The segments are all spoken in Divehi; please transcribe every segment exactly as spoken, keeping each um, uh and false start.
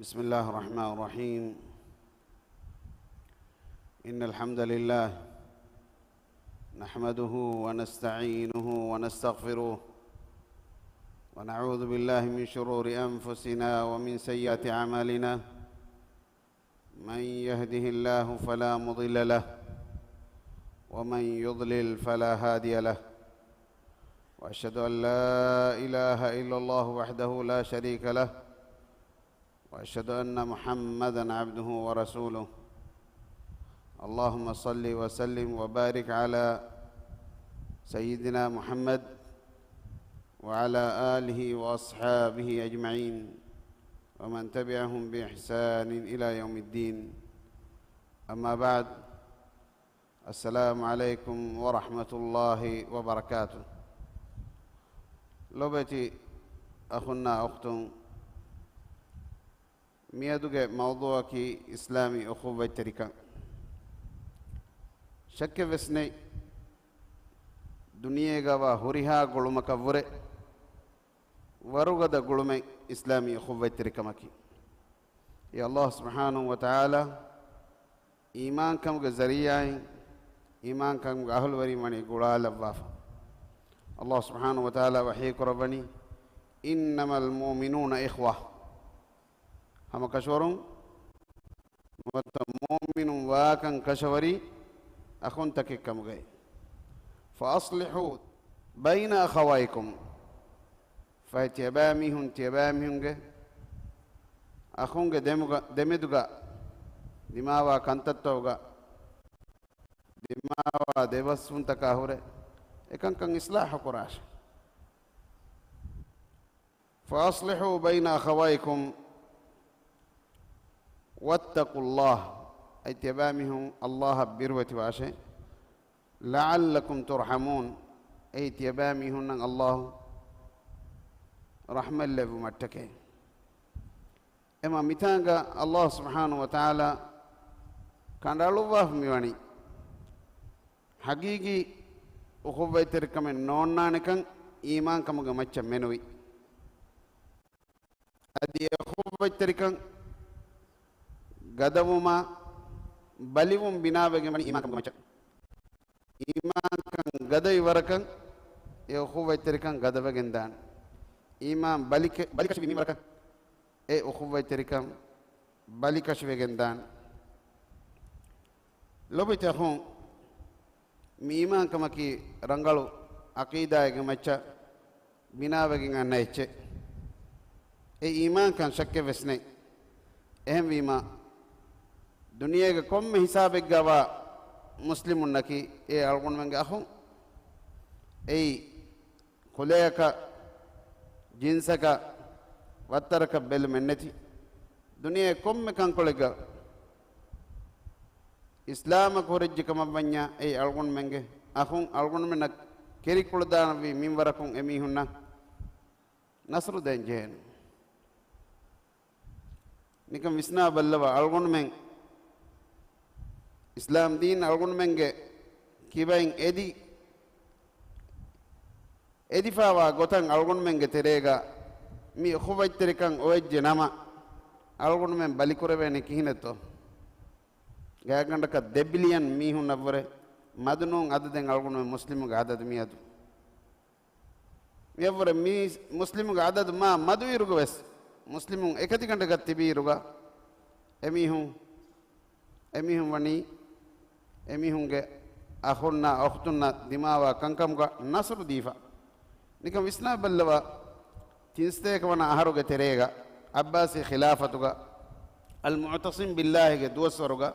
بسم الله الرحمن الرحيم. إن الحمد لله نحمده ونستعينه ونستغفره، ونعوذ بالله من شرور أنفسنا ومن سيئات أعمالنا. من يهده الله فلا مضل له، ومن يضلل فلا هادي له. وأشهد أن لا إله إلا الله وحده لا شريك له، وأشهد أن محمدا عبده ورسوله. اللهم صل وسلم وبارك على سيدنا محمد وعلى آله وأصحابه أجمعين، ومن تبعهم بإحسان إلى يوم الدين. أما بعد، السلام عليكم ورحمة الله وبركاته. ލޮބުވެތި އަޚުންނާ އުޚްތުން، މިއަދުގެ މައުޟޫޢަކީ އިސްލާމީ އުޚުއްވަތްތެރިކަން. ޝައްކެއް ވެސް ނެތް، ދުނިޔޭގަވާ ހުރިހާ ގުޅުމަކަށްވުރެ ވަރުގަދަ ގުޅުމެއް އިސްލާމީ އުޚުއްވަތްތެރިކަމަކީ. އެ ﷲ ސުބްޙާނަހޫ ވަތަޢާލާ އީމާންކަމުގެ ޒަރީޢާއިން އީމާންކަމުގެ އަހުލުވެރިން ވަނީ ގުޅާލައްވާފަ. ﷲ ސުބްޙާނަހޫ ވަތަޢާލާ ވަޙީކުރައްވަނީ، إنما المؤمنون إخوة. ހަމަކަށަވަރުން ނުވަތަ މުއުމިނުން ވާކަން ކަށަވަރީ އަޚުންތަކެއް ކަމުގައި. فأصلحوا بين أخويكم. ފަހެ ތިޔަބައިމީހުން ތިޔަބައިމީހުންގެ އަޚުންގެ ދެމުގަ-، ދެމެދުގަ ދިމާވާ ކަންތައްތަކުގަ ދިމާވާ ދެބަސްވުންތަކާ ހުރެ އެކަންކަން އިޞްލާޙު ކުރާށެ. فأصلحوا بين أخويكم واتقوا الله. އައި ތިޔަބައިމީހުން ﷲ އަށް ބިރުވެތިވާށޭ. لعلكم ترحمون. އެއީ ތިޔަބައިމީހުންނަށް ﷲ ރަޙްމަތްލެއްވުމަށްޓަކައި. އެމަ މިތާނގަ ﷲ ސުބްޙާނަހޫ ވަތަޢާލާ ކަނޑައަޅުއްވާފަ މިވަނީ، ޙަޤީޤީ އުޚުއްވަތްތެރިކަމެއް ނޯންނާނެކަން އީމާންކަމުގެ މައްޗަށް މެނުވި. އަދި އެ އުޚުއްވަތްތެރިކަން ގަދަވުމާ ބަލިވުން ބިނާވެގެން ވަނީ އީމާންކަމުގެ މައްޗަށް. އީމާންކަން ގަދަވި ވަރަކަށް އެ އުޚުއްވަތްތެރިކަން ގަދަވެގެން ދާނެ. އީމާން ބަލިކެ-، ބަލިކަށިވި މިންވަރަކަށް އެ އުޚުއްވަތްތެރިކަން ބަލިކަށިވެގެން ދާނެ. ލޮބުވެތި އަޚުން، މި އީމާންކަމަކީ ރަނގަޅު ޢަޤީދާއެއްގެ މައްޗަށް ބިނާވެގެން އަންނަ އެއްޗެއް. އެ އީމާންކަން ޝައްކެއް ވެސް ނެތް. އެހެންވީމަ، ދުނިޔޭގެ ކޮންމެ ހިސާބެއްގަވާ މުސްލިމުންނަކީ އެ އަޅުގަނޑުމެންގެ އަޚުން. އެއީ ކުލަޔަކަށް، ޖިންސަކަށް، ވައްތަރަކަށް ބެލުމެއްނެތި، ދުނިޔޭ ކޮންމެ ކަންކޮޅެއްގަ އިސްލާމަކު ހުރެއްޖެ ކަމަށްވަންޏާ، އެއީ އަޅުގަނޑުމެންގެ އަޚުން އަޅުގަނޑުމެންނަށް ކެރިކުޅަދާނަންވީ މިންވަރަކުން އެމީހުންނަށް ނަޞްރު ދޭން ޖެހޭނެ. ނިކަން ވިސްނާ ބައްލަވާ، އަޅުގަނޑުމެން އިސްލާމް ދީން އަޅުގަނޑުމެންގެ ކިބައިން އެދި، އެދިފާވާ ގޮތަށް އަޅުގަނޑުމެންގެ ތެރޭގަ މި އުޚުއްވަތްތެރިކަން އޮވެއްޖެ ނަމަ، އަޅުގަނޑުމެން ބަލިކުރެވޭނެ ކިހިނެއްތޯ؟ ގާތްގަނޑަކަށް ދެ ބިލިއަން މީހުންނަށްވުރެ މަދުނޫން އަދަދެއް އަޅުގަނޑުމެން މުސްލިމުންގެ އަދަދު މިއަދު. މިއަށްވުރެ މީ މުސްލިމުގެ އަދަދު މާ މަދު އިރުގަ ވެސް، މުސްލިމުން އެކަތިގަނޑަކަށް ތިބި އިރުގަ، އެމީހުން، އެމީހުން ވަނީ އެމީހުންގެ އަޚުންނާ އުޚްތުންނަށް ދިމާވާ ކަންކަމުގަ ނަޞްރު ދީފަ. ނިކަން ވިސްނާ ބައްލަވާ، ތިންސަތޭކަ ވަނަ އަހަރުގެ ތެރޭގަ، ޢައްބާސީ ޚިލާފަތުގަ، އަލްމުޢުތަޞިމް ބިއްލާހިގެ ދުވަސްވަރުގަ،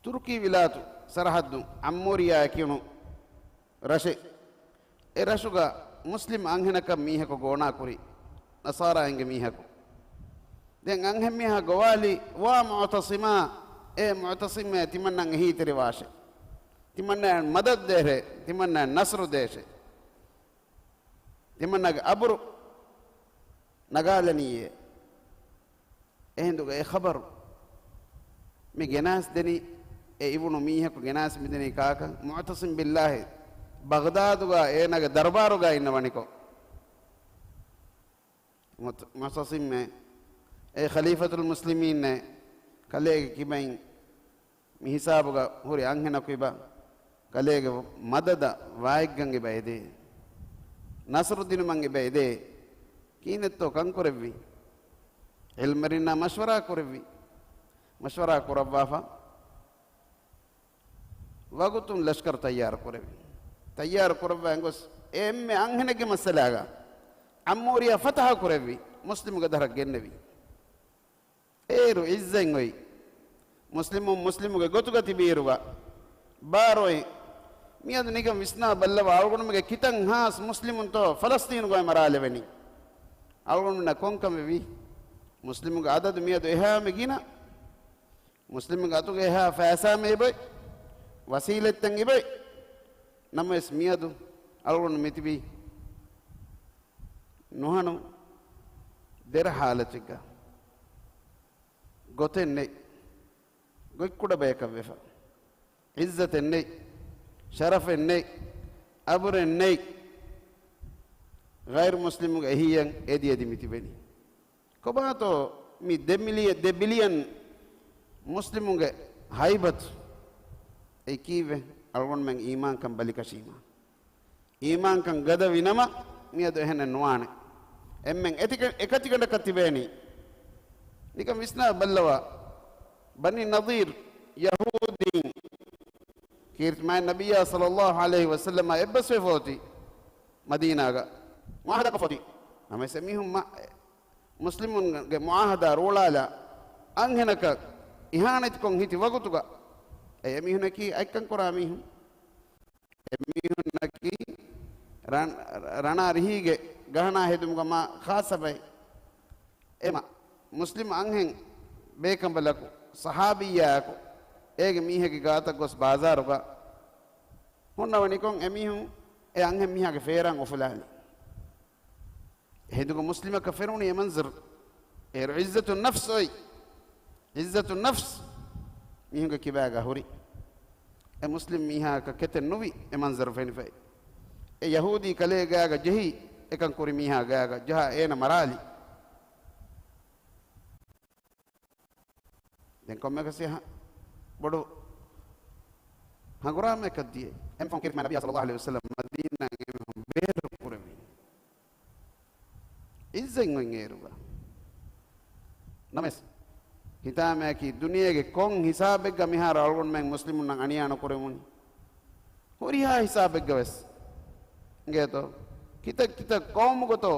ތުރުކީ ވިލާތު ސަރަޙައްދު ޢައްމޫރިއްޔާ ކިޔުނު ރަށެއް. އެ ރަށުގަ މުސްލިމް އަންހެނަކަށް މީހަކު ގޯނާކުރި، ނަޞާރާއިންގެ މީހަކު. ދެން އަންހެންމީހާ ގޮވާލި، ވާ މުޢުތަޞިމާ، އޭ މުޢުތަޞިމޭ، ތިމަންނަން އެހީތެރިވާށޭ. ތިމަންނައަށް މަދަދު ދޭށޭ، ތިމަންނައަށް ނަޞްރު ދޭށޭ. ތިމަންނަގެ އަބުރު ނަގާލަނީއޭ. އެހިނދުގަ އެ ޚަބަރު މި ގެނާސް ދެނީ، އެ އިވުނު މީހަކު ގެނާސް މިދެނީ ކާކަށް؟ މުޢުތަޞިމް ބިއްލާހި ބަޣްދާދުގަ އޭނާގެ ދަރުބާރުގަ އިންނަވަނިކޮށް. މުތު-، މުޢުތަޞިމްއޭ، އޭ ޚަލީފަތުލް މުސްލިމީންއޭ، ކަލޭގެ ކިބައިން މި ހިސާބުގަ ހުރި އަންހެނަކު އިބަ، ކަލޭގެ މަދަދަށް ވާއެއްގަން އިބަ އެދޭ. ނަޞްރު ދިނުމަށް އިބަ އެދޭ. ކިހިނެއްތޯ ކަން ކުރެއްވީ؟ ޢިލްމުވެރިންނާ މަޝްވަރާ ކުރެއްވި. މަޝްވަރާ ކުރައްވާފަ. ވަގުތުން ލަޝްކަރު ތައްޔާރު ކުރެވި. ތައްޔާރު ކުރައްވާ ގޮސް އެ އެންމެ އަންހެނެއްގެ މައްސަލާގަ އައްމޫރިއާ ފަތަޙަ ކުރެއްވި. މުސްލިމުގެ ދަރަށް ގެންނެވި. އޭރު ޢިއްޒަތް އޮތް. މުސްލިމުން މުސްލިމުގެ ގޮތުގަ ތިބިއިރުގަ ބާރު އޮތް. މިއަދު ނިކަން ވިސްނާ ބައްލަވާ، އަޅުގަނޑުމެންގެ ކިތަން ހާސް މުސްލިމުންތޯ ފަލަސްޠީނުގައި މަރާލެވެނީ؟ އަޅުގަނޑުމެންނަށް ކޮންކަމެއްވީ؟ މުސްލިމުގެ އަދަދު މިއަދު އެހާމެ ގިނަ. މުސްލިމުގެ އަތުގަ އެހާ ފައިސާ އިބައޮތް، ވަސީލަތްތައް އިބައޮތް. ނަމަވެސް މިއަދު އަޅުގަނޑު މިތިބީ ނުހަނު ދެރަ ހާލަތެއްގަ. ގޮތެއް ނެތް. ގޮތްކުޑަ ބަޔަކަށް ވެފަ. ޢިއްޒަތެއް ނެތް. ޝަރަފެއް ނެތް. އަބުރެއް ނެތް. ޣައިރު މުސްލިމުގެ އެހީއަށް އެދި އެދި މި ތިބެނީ. ކޮބާތޯ މި ދެ މިލިއަ-، ދެ ބިލިއަން މުސްލިމުގެ ހައިބަތު؟ އެއީ ކީއްވެ؟ އަޅުގަނޑުމެން އީމާންކަން ބަލިކަށީމާ. އީމާންކަން ގަދަވި ނަމަ، މިއަދު އެހެނެއް ނުވާނެ. އެންމެން އެތިކަ-، އެކަތިގަނޑަކަށް ތިބޭނީ. ނިކަން ވިސްނާ ބައްލަވާ. ބަނީ ނަޟީރު ޔަހޫދީން ކީރިތި މާތް ނަބިއްޔާ ޞައްލައްލާހު ޢަލައިހި ވަސައްލަމާ އެއްބަސްވެފަ އޮތީ މަދީނާގަ. މުޢާހަދާކޮށްފަ އޮތީ. ނަމަވެސް އެމީހުން މަ-، މުސްލިމުންގެ މުޢާހަދާ ރޯޅާލާ އަންހެނަކަށް އިހާނެތިކޮށް ހިތި ވަގުތުގަ، އެ އެމީހުނަކީ އަތްކަން ކުރާ މީހުން. އެމީހުންނަކީ ރަން-، ރަނާ ރިހީގެ ގަހަނާ ހެދުމުގަ މާ ޚާއްޞަ ބައެއް. އެމަ، މުސްލިމް އަންހެން ބޭކަނބަލަކު، ޞަޙާބިއްޔާއަކު، އޭގެ މީހެއްގެ ގާތަށް ގޮސް ބާޒާރުގަ ހުންނަވަނިކޮށް އެމީހުން އެ އަންހެން މީހާގެ ފޭރާން އުފުލާލި. ހިނދުގެ މުސްލިމަކަށް ފެނުނީ އެ މަންޒަރު. އޭރު ޢިއްޒަތު ނަފްސް އޮތް. ޢިއްޒަތު ނަފްސް މީހުންގެ ކިބާގަ ހުރި. އެ މުސްލިމް މީހާއަކަށް ކެތެއް ނުވި އެ މަންޒަރު ފެނިފައި. އެ ޔަހޫދީ ކަލޭގާގަ ޖެހި އެކަން ކުރި މީހާ ގާގަ ޖަހާ އޭނަ މަރާލި. ދެން ކޮންމެއަކަސް އެހާ ބޮޑު ހަނގުރާމައަކަށް ދިޔަ. އެމީހުން ކީރިތި މާތް ނަބިއްޔާ ޞައްލައްލާހު ޢަލައިހި ވަސައްލަމް މަދީނާއަށް އެމީހުން ބޭރު ކުރެވި. ޢިއްޒަތް އޮތް އޭރުގަ. ނަމަވެސް، ހިތާމައަކީ ދުނިޔޭގެ ކޮން ހިސާބެއްގަ މިހާރު އަޅުގަނޑުމެން މުސްލިމުންނަށް އަނިޔާ ނުކުރެވުނީ؟ ހުރިހާ ހިސާބެއްގަ ވެސް އިނގޭތޯ؟ ކިތައް ކިތައް ޤައުމުގަތޯ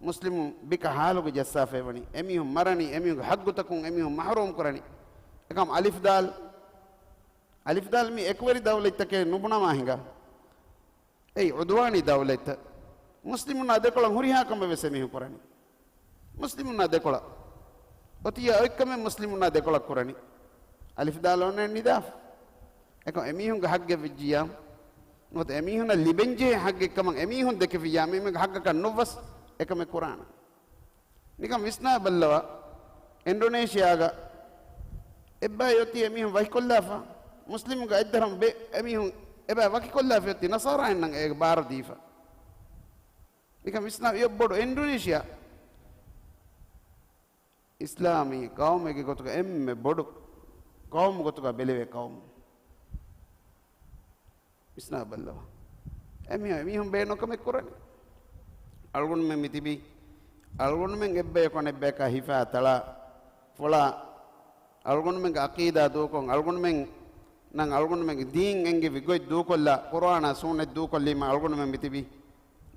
މުސްލިމުން ބިކަ ހާލުގަ ޖައްސާފައިވަނީ؟ އެމީހުން މަރަނީ، އެމީހުންގެ ޙައްޤުތަކުން އެމީހުން މަޙްރޫމް ކުރަނީ. އެކަމް އަލިފް ދާލް، އަލިފް ދާލް މީ އެކުވެރި ދައުލަތްތަކޭ ނުބުނަމާ ހިނގާ. އެއީ ޢުދުވާނީ ދައުލަތްތައް. މުސްލިމުންނާ ދެކޮޅަށް ހުރިހާ ކަމެއް ވެސް އެމީހުން ކުރަނީ. މުސްލިމުންނާ ދެކޮޅަށް. އޮތިއްޔާ އޮތްކަމެއް މުސްލިމުންނާ ދެކޮޅަށް ކުރަނީ. އަލިފް ދާލް އޮންނަ ނިދާފަ. އެކަމް އެމީހުންގެ ޙައްޤެއް ވެއްޖިއްޔާ، ނުވަތަ އެމީހުންނަށް ލިބެންޖެހޭ ޙައްޤެއްކަމަށް އެމީހުން ދެކެފިއްޔާ، މީމެންގެ ޙައްޤަކަށް ނުއްވަސް އެކަމެއް ކުރާނަން. ނިކަން ވިސްނާ ބައްލަވާ، އިންޑޮނޭޝިއާގަ އެއްބައި އޮތީ އެމީހުން ވަކިކޮށްލާފަ، މުސްލިމުންގެ އަތްދަށް ބެ-، އެމީހުން އެބައި ވަކިކޮށްލާފަ އޮތީ ނަޞާރާއިންނަށް އޭގެ ބާރު ދީފަ. ނިކަން ވިސްނާ އެއް ބޮޑު އިންޑޮނޭޝިއާ އިސްލާމީ ޤައުމެއްގެ ގޮތުގަ އެންމެ ބޮޑު ޤައުމު ގޮތުގަ ބެލެވޭ ޤައުމު. ވިސްނާ ބައްލަވާ. އެމީހުން، އެމީހުން ބޭނުން ކަމެއް ކުރަނީ. އަޅުގަނޑުމެން މި ތިބީ، އަޅުގަނޑުމެން އެއްބަޔަކު އަނެއްބަޔަކާ ހިފާ ތަޅާ ފޮޅާ، އަޅުގަނޑުމެންގެ ޢަޤީދާ ދޫކޮށް، އަޅުގަނޑުމެންނަށް އަޅުގަނޑުމެންގެ ދީން އެންގެވި ގޮތް ދޫކޮށްލާ، ޤުރުއާނާ ސުންނަތް ދޫކޮށްލީމަ އަޅުގަނޑުމެން މި ތިބީ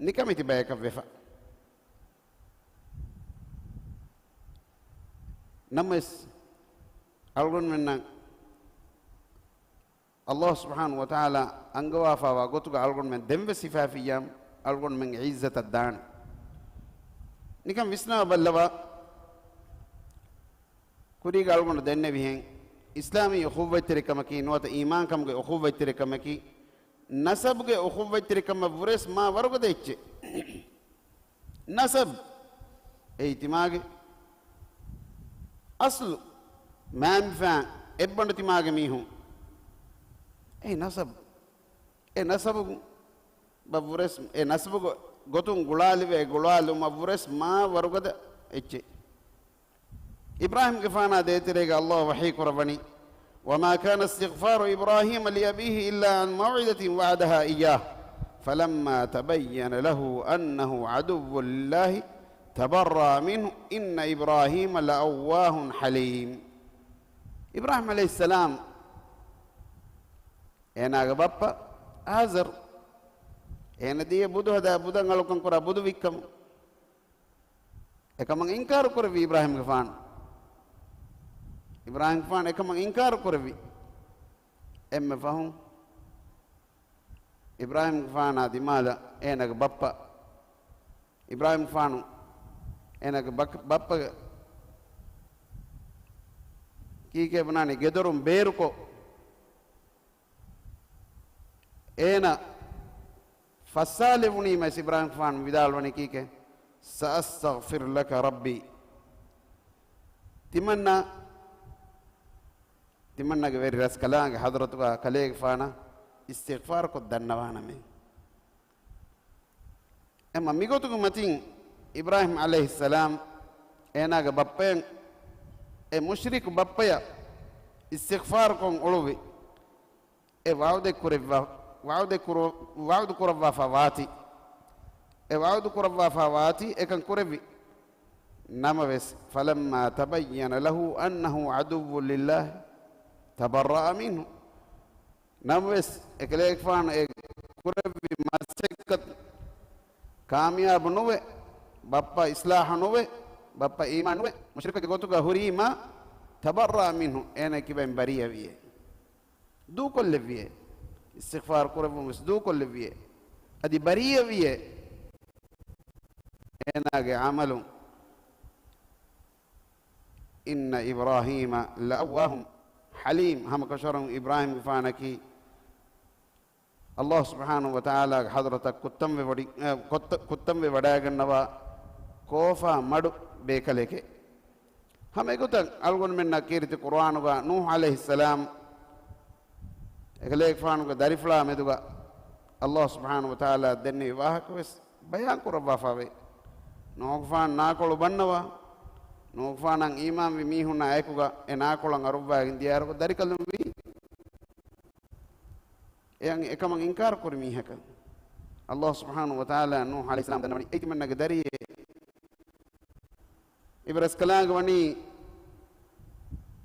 ނިކަމެތި ބަޔަކަށް ވެފަ. ނަމަވެސް، އަޅުގަނޑުމެންނަށް ﷲ ސުބްޙާނަހޫ ވަތަޢާލާ އަންގަވާފައިވާ ގޮތުގަ އަޅުގަނޑުމެން ދެންވެސް ހިފާފިއްޔާ، އަޅުގަނޑުމެންގެ ޢިއްޒަތަށް ދާނެ. ނިކަން ވިސްނާ ބައްލަވާ، ކުރީގަ އަޅުގަނޑު ދެންނެވިހެން، އިސްލާމީ އުޚުއްވަތްތެރިކަމަކީ ނުވަތަ އީމާންކަމުގެ އުޚުއްވަތްތެރިކަމަކީ، ނަސަބުގެ އުޚުއްވަތްތެރިކަމަށްވުރެސް މާ ވަރުގަދަ އެއްޗެއް. ނަސަބް. އެއީ ތިމާގެ އަސްލު މައިންބަފައިން އެއްބަނޑު ތިމާގެ މީހުން. އެއީ ނަސަބް. އެ ނަސަބު ބައްވުރެސް، އެ ނަސަބުގެ ގޮތުން ގުޅާލެވޭ ގުޅާލުމަށްވުރެސް މާ ވަރުގަދަ އެއްޗެއް. އިބްރާހީމްގެފާނާ ދޭތެރޭގަ ﷲ ވަޙީ ކުރައްވަނީ، وما كان استغفار إبراهيم لأبيه إلا عن موعدة وعدها إياه فلما تبين له أنه عدو لله تبرأ منه إن إبراهيم لأواه حليم. އިބްރާހީމް ޢަލައިހިއްސަލާމް އޭނާގެ ބައްޕަ އާޒަރު އޭނަ ދިޔަ ބުދު ހަދާ ބުދަށް އަޅުކަން ކުރާ ބުދު ވިއްކަމުން އެކަމަށް އިންކާރު ކުރެއްވި އިބްރާހީމްގެފާނު. އިބްރާހީމްގެފާނު އެކަމަށް އިންކާރު ކުރެއްވި. އެންމެ ފަހުން އިބްރާހީމްގެފާނާ ދިމާލަށް އޭނަގެ ބައްޕަ، އިބްރާހީމްގެފާނު އޭނަގެ ބަކް-، ބައްޕަގެ ކީކޭ ބުނާނީ ގެދޮރުން ބޭރުކޮށް، އޭނަ ފައްސާލެވުނީމަ އިބްރާހީމްގެފާނު ވިދާޅުވަނީ ކީކޭ؟ سأستغفر لك ربي. ތިމަންނަ، ތިމަންނަގެ ވެރި ރަސްކަލާނގެ ޙަޟްރަތުގަ ކަލޭގެފާނަށް އިސްތިޣްފާރުކޮށް ދަންނަވާނަމޭ. އެމަ މިގޮތުގެ މަތިން އިބްރާހީމް ޢަލައިހިއްސަލާމް އޭނާގެ ބައްޕައަށް އެ މުޝްރިކު ބައްޕަޔަށް އިސްތިޣްފާރުކޮށް އުޅުއްވި. އެ ވަޢުދެއް ކުރެއްވާ، ވަޢުދެއް ކުރު-، ވަޢުދު ކުރައްވާފަ ވާތީ، އެ ވަޢުދު ކުރައްވާފަ ވާތީ އެކަން ކުރެއްވި. ނަމަވެސް، فلما تبين له أنه عدو لله تبرأ منه. ނަމަވެސް، އެކަލޭގެފާނު އެ ކުރެއްވި މަސައްކަތު ކާމިޔާބު ނުވެ، ބައްޕަ އިޞްލާޙު ނުވެ، ބައްޕަ އީމާން ނުވެ، މުޝްރިކުގެ ގޮތުގަ ހުރީމާ، تبرأ منه، އޭނަ ކިބައިން ބަރީއަވިއޭ. ދޫކޮށްލެއްވިއޭ. އިސްތިޣްފާރު ކުރެއްވުން ވެސް ދޫކޮށްލެއްވިއޭ. އަދި ބަރީއަވިއޭ. އޭނާގެ ޢަމަލުން. إن إبراهيم لأواه حليم. ހަމަކަށަވަރުން އިބްރާހީމްގެފާނަކީ ﷲ ސުބްޙާނަހޫ ވަތަޢާލާގެ ޙަޟްރަތަށް ކުއްތަންވެ ވޮޑި-، އެ، ކޮއްތަ-، ކުއްތަންވެ ވަޑައިގަންނަވާ ކޯފާ މަޑު ބޭކަލެކޭ. ހަމަ އެގޮތަށް އަޅުގަނޑުމެންނަށް ކީރިތި ޤުރުއާނުގަ ނޫޙު ޢަލައިހިއްސަލާމް އެކަލޭގެފާނުގެ ދަރިފުޅާ މެދުގަ ﷲ ސުބްޙާނަހޫ ވަތަޢާލާ ދެންނެވި ވާހަކަ ވެސް ބަޔާން ކުރައްވާފަވޭ. ނޫޙުގެފާނު ނާކޮޅު ބަންނަވާ، ނޫޙުގެފާނަށް އީމާންވި މީހުންނާ އެކުގަ އެ ނާކޮޅަށް އަރުއްވާގެން ދިޔާއިރުގަ ދަރިކަލުން ވީ. އެ އަން އެކަމަށް އިންކާރު ކުރި މީހަކަށް ﷲ ސުބްޙާނަހޫ ވަތަޢާލާ ނޫޙު ޢަލައިހިއްސަލާމް ދަންނަވަނީ އެ ތިމަންނަގެ ދަރިއޭ. އިބްރަސްކަލާނގެ ވަނީ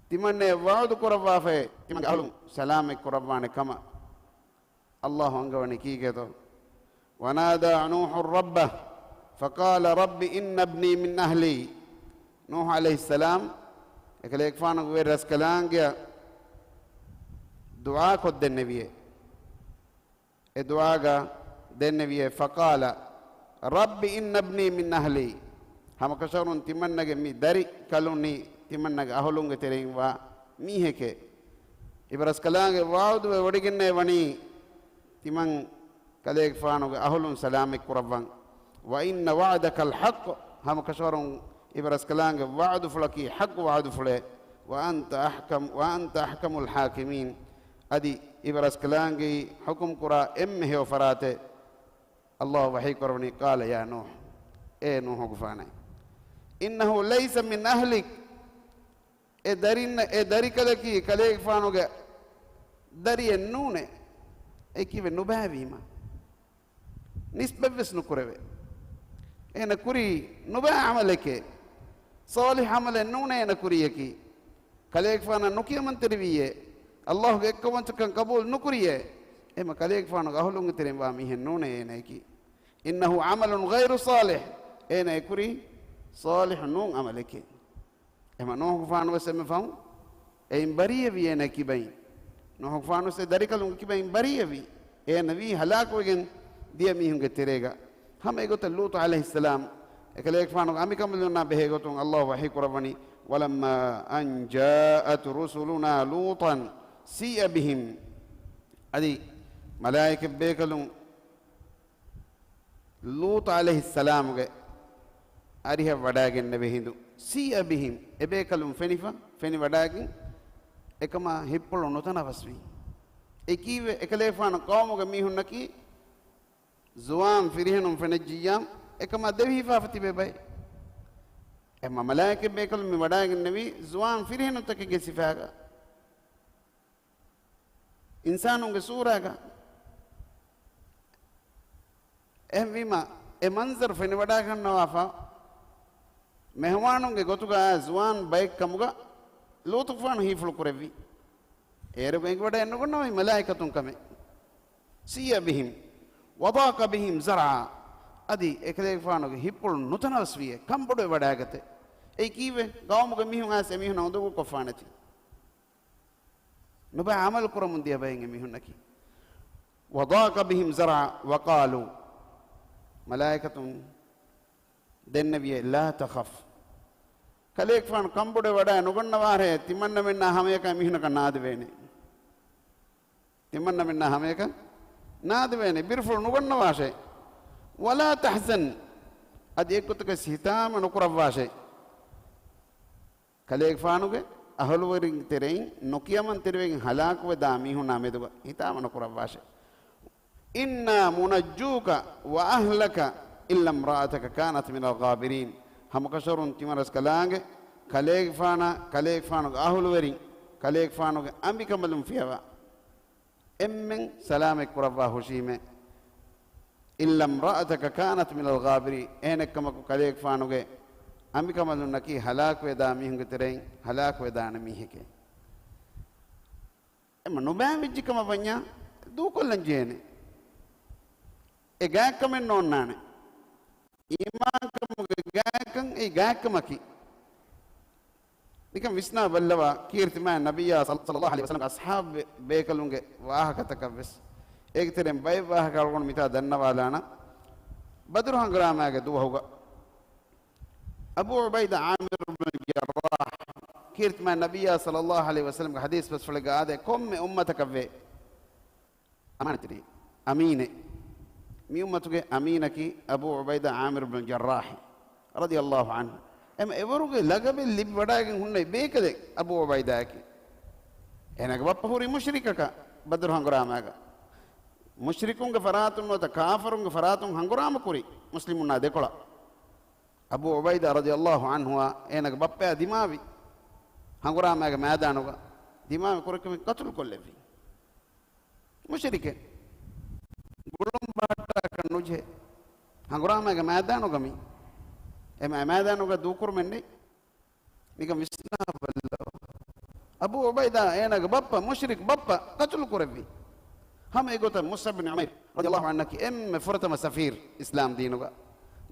ތިމަންނަޔަށް ވަޢުދު ކުރައްވާފައޭ، ތިމަންގެ އަހުލުން ސަލާމަތް ކުރައްވާނެ ކަމަށް. ﷲ އަންގަވަނީ ކީކޭތޯ؟ ونادى نوح ربه فقال رب إن ابني من أهلي. ނޫޙު ޢަލައިހިއްސަލާމް އެކަލޭގެފާނުގެ ވެރި ރަސްކަލާނގެއަށް ދުޢާކޮށްދެންނެވިއޭ. އެ ދުޢާގަ ދެންނެވިއޭ، فقال رب إن ابني من أهلي. ހަމަކަށަވަރުން ތިމަންނަގެ މި ދަރި ކަލުނީ ތިމަންނަގެ އަހުލުންގެ ތެރެއިން ވާ މީހެކޭ. އިބްރަސްކަލާނގެ ވަޢުދުވެ ވޮޑިގެންނޭ ވަނީ ތިމަން ކަލޭގެފާނުގެ އަހުލުން ސަލާމަތް ކުރައްވަން. وإن وعدك الحق، ހަމަކަށަވަރުން އިބްރަސްކަލާނގެ ވަޢުދުފުޅަކީ ޙައްޤު ވަޢުދުފުޅޭ. وأنت أحكم، وأنت أحكم الحاكمين، އަދި އިބްރަސްކަލާނގެއީ ޙުކުމް ކުރާ އެންމެ ހެޔޮ ފަރާތެއް. ﷲ ވަޙީ ކުރަވަނީ، قال يا نوح، އޭ ނޫޙުގެފާނޭ، إنه ليس من أهلك، އެ ދަރިންނަށް، އެ ދަރިކަލަކީ ކަލޭގެފާނުގެ ދަރިއެއް ނޫނޭ. އެކީވެ ނުބައިވީމަ. ނިސްބަތްވެސް ނުކުރެވޭ. އޭނަ ކުރީ ނުބައި ޢަމަލެކޭ. ޞާލިޙު ޢަމަލެއް ނޫނޭ އޭނަ ކުރީއަކީ. ކަލޭގެފާނަށް ނުކިޔަމަންތެރިވީއޭ. ﷲ ގެ އެއްކައުވަންތަކަން ޤަބޫލު ނުކުރިޔޭ. އެމަ ކަލޭގެފާނުގެ އަހުލުންގެ ތެރެއިން ވާ މީހެއް ނޫނޭ އޭނައަކީ. إنه عمل غير صالح، އޭނަ އެކުރީ ޞާލިޙު ނޫން ޢަމަލެކޭ. އެމަ ނޫޙުގެފާނު ވެސް އެންމެ ފަހުން އެއިން ބަރީއަވި އޭނަ ކިބައިން. ނޫޙުގެފާނު ވެސް އެ ދަރިކަލުންގެ ކިބައިން ބަރީއަވި. އޭނަ ވީ ހަލާކުވެގެން ދިޔަ މީހުންގެ ތެރޭގަ. ހަމަ އެގޮތަށް ލޫޠު ޢަލައިހިއްސަލާމް އެކަލޭގެފާނުގެ އަނބިކަނބަލުންނާ ބެހޭ ގޮތުން ﷲ ވަޙީ ކުރައްވަނީ، ولما أن جاءت رسلنا لوطا سيء بهم. އަދި މަލާއިކަ ބޭކަލުން ލޫޠު ޢަލައިހިއްސަލާމުގެ އަރިހަށް ވަޑައިގެންނެވި ހިނދު، سيء بهم، އެބޭކަލުން ފެނިފަ، ފެނިވަޑައިގެން އެކަމާ ހިތްޕުޅު ނުތަނަވަސްވީ. އެކީވެ އެކަލޭފާނު ޤައުމުގެ މީހުންނަކީ ޒުވާން ފިރިހެނުން ފެނެއްޖިއްޔާ، އެކަމާ ދެވިހިފާފަ ތިބޭ ބައެއް. އެމަ މަލާއިކަތް ބޭކަލުން މި ވަޑައިގެންނެވީ ޒުވާން ފިރިހެނުންތަކެއްގެ ސިފާގަ. އިންސާނުންގެ ސޫރާގަ. އެހެންވީމަ، އެ މަންޒަރު ފެނިވަޑައިގަންނަވާފަ، މެހުމާނުންގެ ގޮތުގަ އާ ޒުވާން ބައެއް ކަމުގަ ލޫޠުފާނު ހީފުޅު ކުރެއްވި. އޭރުގަ އެނގިވަޑައެއް ނުގަންނަވައި މަލާއިކަތުން ކަމެއް. ސީއަ ބިހިމް ވަޟާޤަ ބިހިމް ޒަރްޢާ. އަދި އެކަލޭގެފާނުގެ ހިތްޕުޅު ނުތަނަވަސްވިއޭ، ކަންބޮޑުވެވަޑައިގަތޭ. އެއީ ކީއްވެ؟ ގައުމުގެ މީހުން އައިސް އެމީހުންނަށް އުނދަގޫކޮށްފާނެތީ. ނުބައި ޢަމަލު ކުރަމުން ދިޔަ ބައެއް އެމީހުންނަކީ. ވަޟާޤަ ބިހިމް ޒަރްޢާ ވަޤާލޫ. މަލާއިކަތުން ދެންނެވިއޭ، ލާ ތަޚަފް. ކަލޭގެފާނު ކަންބޮޑުވެވަޑައި ނުގަންނަވާށޭ، ތިމަންނަމެންނާ ހަމަޔަކަށް އެމީހުންނަކަށް ނާދެވޭނެ. ތިމަންނަމެންނާ ހަމަޔަކަށް ނާދެވޭނެ، ބިރުފުޅު ނުގަންނަވާށޭ. ވަލާ ތަޙްޒަން، އަދި އެއްގޮތަކަށް ހިތާމަ ނުކުރައްވާށޭ. ކަލޭގެފާނުގެ އަހުލުވެރިންގެ ތެރެއިން ނުކިޔަމަން ތެރިވެގެން ހަލާކުވެދާ މީހުންނާ މެދުގަ ހިތާމަ ނުކުރައްވާށޭ. إنا منجوك وأهلك إلا امرأتك كانت من الغابرين. ހަމަކަށަވަރުން ތިމަންރަސްކަލާނގެ ކަލޭގެފާނާ، ކަލޭގެފާނުގެ އަހުލުވެރިން، ކަލޭގެފާނުގެ އަނބިކަނބަލުން ފިޔަވާ އެންމެން ސަލާމަތް ކުރައްވާ ހުށީމޭ. إلا امرأتك كانت من الغابرين. އެހެނެއްކަމަކު ކަލޭގެފާނުގެ އަނބިކަނބަލުންނަކީ ހަލާކުވެދާ މީހުންގެ ތެރެއިން ހަލާކުވެދާނެ މީހެކޭ. އެމަ ނުބައިވެއްޖެ ކަމަށް ވަންޏާ ދޫކޮށްލަން ޖެހޭނެ. އެ ގާތްކަމެއް ނޯންނާނެ. އީމާންކަމުގެ ގާތްކަން އެއީ ގާތްކަމަކީ. ނިކަން ވިސްނާ ބައްލަވާ، ކީރިތިމާ ނަބިއްޔާ ޞައްލައްލާހު ޢަލައިހި ވަސައްލަމްގެ އަޞްޙާބު ބޭކަލުންގެ ވާހަކަތަކަށް ވެސް. އޭގެ ތެރެއިން ބައެއް ވާހަކަ އަޅުގަނޑު މިތާ ދަންނަވާލާނަން. ބަދުރު ހަނގުރާމާގެ ދުވަހުގަ އަބޫ ޢުބައިދާ ޢާމިރު ބިން ޖައްރާޙް، ކީރިތިމާ ނަބިއްޔާ ޞައްލައްލާހު ޢަލައިހި ވަސައްލަމްގެ ޙަދީޘް ބަސްފުޅެއްގަ އާދޭ ކޮންމެ އުއްމަތަކަށްވެ އަމާނަތްތެރި، އަމީނެއް. މި އުއްމަތުގެ އަމީނަކީ އަބޫ ޢުބައިދާ ޢާމިރު ބިން ޖައްރާޙް ރަޟިޔައްލާހު ޢަންހު. އެމަ އެވަރުގެ ލަގަބެއް ލިބި ވަޑައިގެން ހުންނެވި ބޭކަލެއް އަބޫ ޢުބައިދާއަކީ. އޭނާގެ ބައްޕަ ހުރީ މުޝްރިކަކަށް ބަދުރު ހަނގުރާމާގަ. މުޝްރިކުންގެ ފަރާތުން ނުވަތަ ކާފަރުންގެ ފަރާތުން ހަނގުރާމަ ކުރި މުސްލިމުންނާ ދެކޮޅަށް. އަބޫ ޢުބައިދާ ރަޟިޔައްލާހު ޢަންހުއާ އޭނާގެ ބައްޕަޔާ ދިމާވި. ހަނގުރާމާގެ މައިދާނުގަ ދިމާވި ކުރެކިމި ޤަތުލު ކޮށްލެއްވި. މުޝްރިކެއް. ގުޅުން ބަހައްޓާކަށް ނުޖެހޭ. ހަނގުރާމައިގެ މައިދާނުގަ މި. އެ މަ-، މައިދާނުގަ ދޫކުރުމެއް ނެތް. ނިކަން ވިސްނާ ބައްލަވާ. އަބޫ ޢުބައިދާ އޭނާގެ ބައްޕަ މުޝްރިކް ބައްޕަ ޤަތުލު ކުރެއްވި. ހަމަ އެގޮތަށް މުޞްޢަބް ބިން ޢުމައިރު ރަޟިޔައްލާހު ޢަންހަކީ އެންމެ ފުރަތަމަ ސަފީރު އިސްލާމް ދީނުގަ.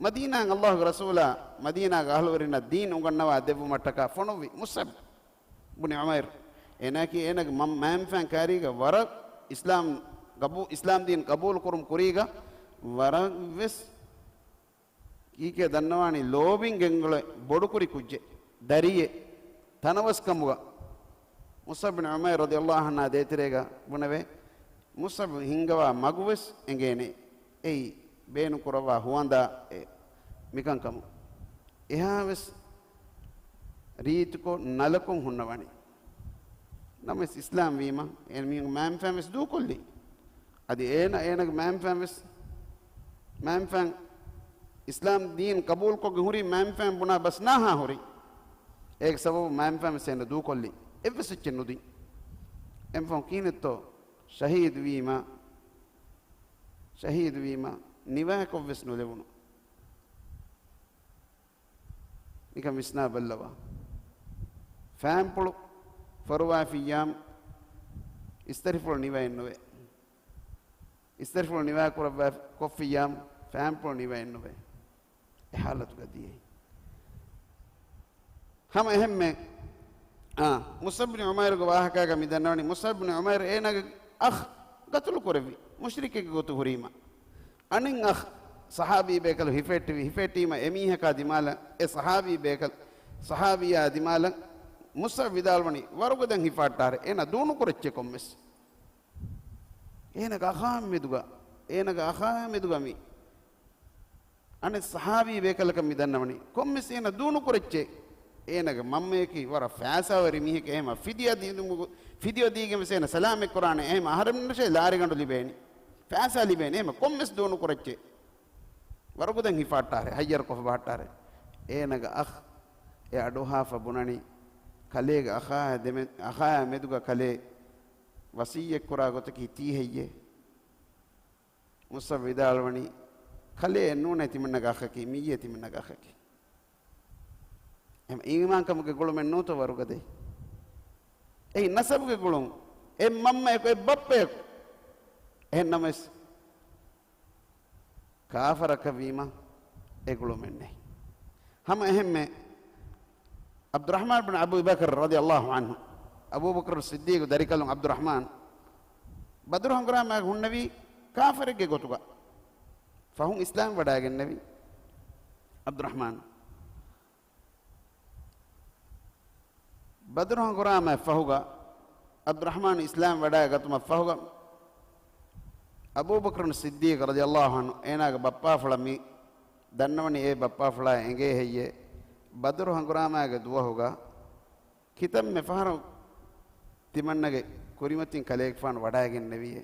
މަދީނާއިން އައްލާހުގެ ރަސޫލާ މަދީނާގެ އަހުލުވެރިންނަށް ދީން އުނގަންނަވާ ދެއްވުމަށްޓަކާ ފޮނުއްވި މުޞްޢަބް ބުނި ޢުމައިރު. އޭނާއަކީ އޭނާގެ މަ-، މައިންފާން ކާރީގަ ވަރަށް އިސްލާމް ގަބޫ-، އިސްލާމް ދީން ގަބޫލު ކުރުން ކުރީގަ ވަރަށް ވެސް ކީކޭ ދަންނަވާނީ ލޯބިން ގެންގުޅޭ ބޮޑުކުރި ކުއްޖެއް، ދަރިއެއް، ތަނަވަސްކަމުގަ. މުޞްޢަބް ބިން ޢުމައިރު ރަޟިޔައްލާހު ޢަންހާ ދޭތެރޭގަ ބުނެވޭ، މުޞްޢަބް ހިންގަވާ މަގުވެސް އެނގޭނެ. އެއީ ބޭނުން ކުރައްވާ ހުވަނދާ އެ މިކަންކަމުން. އެހާވެސް ރީތިކޮށް ނަލަކޮށް ހުންނަވަނީ. ނަމަވެސް އިސްލާމް ވީމަ، އޭނަ މީހުން މައިންފާން ވެސް ދޫކޮށްލި. އަދި އޭނަ، އޭނަގެ މައިންފާން ވެސް، މައިންފާން އިސްލާމް ދީން ޤަބޫލުކޮށްގެން ހުރީ މައިންފާން ބުނާ ބަސް ނާހާ ހުރި. އޭގެ ސަބަބު މައިންފާން ވެސް އޭނަ ދޫކޮށްލި. އެއްވެސް އެއްޗެއް ނުދިން. އެންމެ ފަހުން ކިހިނެއްތޯ؟ ޝަހީދު ވީމަ، ޝަހީދު ވީމަ، ނިވާކޮށް ވެސް ނުލެވުނު. ނިކަން ވިސްނާ ބައްލަވާ. ފާންޕުޅު ފޮރުވާފިއްޔާމް އިސްތަށިފުޅު ނިވައެއްނުވޭ. އިސްތަށިފުޅު ނިވާ ކުރައްވާ ކޮށްފިއްޔާމް ފާންޕުޅު ނިވައެއްނުވޭ. އެ ހާލަތުގަ ދިޔައީ. ހަމަ އެހެންމެ، އާ، މުޞްޢަބް ބިން ޢުމައިރުގެ ވާހަކާގަ މި ދަންނަވަނީ، މުޞްޢަބް ބިން ޢުމައިރު އޭނާގެ އަޚް ޤަތުލު ކުރެއްވި، މުޝްރިކެއްގެ ގޮތު ހުރީމަ. އަނެއް އަޚް ޞަޙާބީ ބޭކަލު ހިފެއްޓިވި، ހިފެއްޓީމަ އެމީހަކާ ދިމާލަށް، އެ ޞަޙާބީ ބޭކަލް، ޞަޙާބީއާ ދިމާލަށް މުޞްޢަބް ވިދާޅުވަނީ، ވަރުގަދަ ހިފާއްޓާރެ، އޭނާ ދޫނުކުރައްޗޭ ކޮންމެސް. އޭނަގެ އަޚާ މެދުގަ، އޭނަގެ އަޚާ މެދުގަ މި އަނެއް ޞަޙާބީ ބޭކަލަކަށް މި ދަންނަވަނީ. ކޮންމެސް އޭނަ ދޫނުކުރައްޗޭ. އޭނަގެ މަންމަޔަކީ ވަރަށް ފައިސާވެރި މީހެކޭ. އެހެމަ ފިދިޔާ ދީ-، ފިދިޔާ ދީގެން ވެސް އޭނަ ސަލާމަތް ކުރާނެ. އެހެމަ އަހަރެމެންނަށޭ ލާރިގަނޑު ލިބޭނީ. ފައިސާ ލިބޭނެ އެހެމަ ކޮންމެސް ދޫނުކުރައްޗޭ. ވަރުގަދަން ހިފާއްޓާރެ، ހައްޔަރުކޮށް ބަހައްޓާރެ. އޭނަގެ އަޚް އެ އަޑުއަހާފަ ބުނަނީ، ކަލޭގެ އަޚާ ދެމެ-، އަޚާ މެދުގަ ކަލޭ ވަސިއްޔަތްކުރާ ގޮތަކީ ތީ ހެއްޔޭ؟ މުޞްޢަބް ވިދާޅުވަނީ، ކަލޭ ނޫނޭ ތިމަންނަގެ އަޚަކީ، މިއްޔޭ ތިމަންނަގެ އަޚަކީ. އެހެން އީމާންކަމުގެ ގުޅުމެއް ނޫތޯ ވަރުގަދައި. އެއީ ނަސަބުގެ ގުޅުން. އެއް މަންމައަކު، އެއް ބައްޕައަކު. އެހެން ނަމަވެސް، ކާފަރަކަށް ވީމަ އެ ގުޅުމެއް ނެތް. ހަމަ އެހެންމެ، ޢަބްދުއްރަޙްމާން ބިން އަބޫ ބަކްރު ރަޟިޔަﷲ ޢަންހު، އަބޫބަކްރު ޞިއްދީޤު ދަރިކަލުން ޢަބްދުއްރަޙްމާން، ބަދުރު ހަނގުރާމައިގަ ހުންނެވީ ކާފަރެއްގެ ގޮތުގަ. ފަހުން އިސްލާމް ވަޑައިގެންނެވި ޢަބްދުއްރަޙްމާން. ބަދުރު ހަނގުރާމައަށް ފަހުގަ، ޢަބްދުއްރަޙްމާން އިސްލާމް ވަޑައިގަތުމަށް ފަހުގަ، އަބޫބަކްރު ޞިއްދީޤު ރަޟިޔަﷲ ޢަންހު އޭނާގެ ބައްޕާފުޅަށް މި ދަންނަވަނީ، އޭ ބައްޕާފުޅާ، އެނގޭ ހެއްޔޭ؟ ބަދުރު ހަނގުރާމައިގެ ދުވަހުގަ ކިތަންމެ ފަހަރު ތިމަންނަގެ ކުރިމަތިން ކަލޭގެފާނު ވަޑައިގެންނެވީއޭ.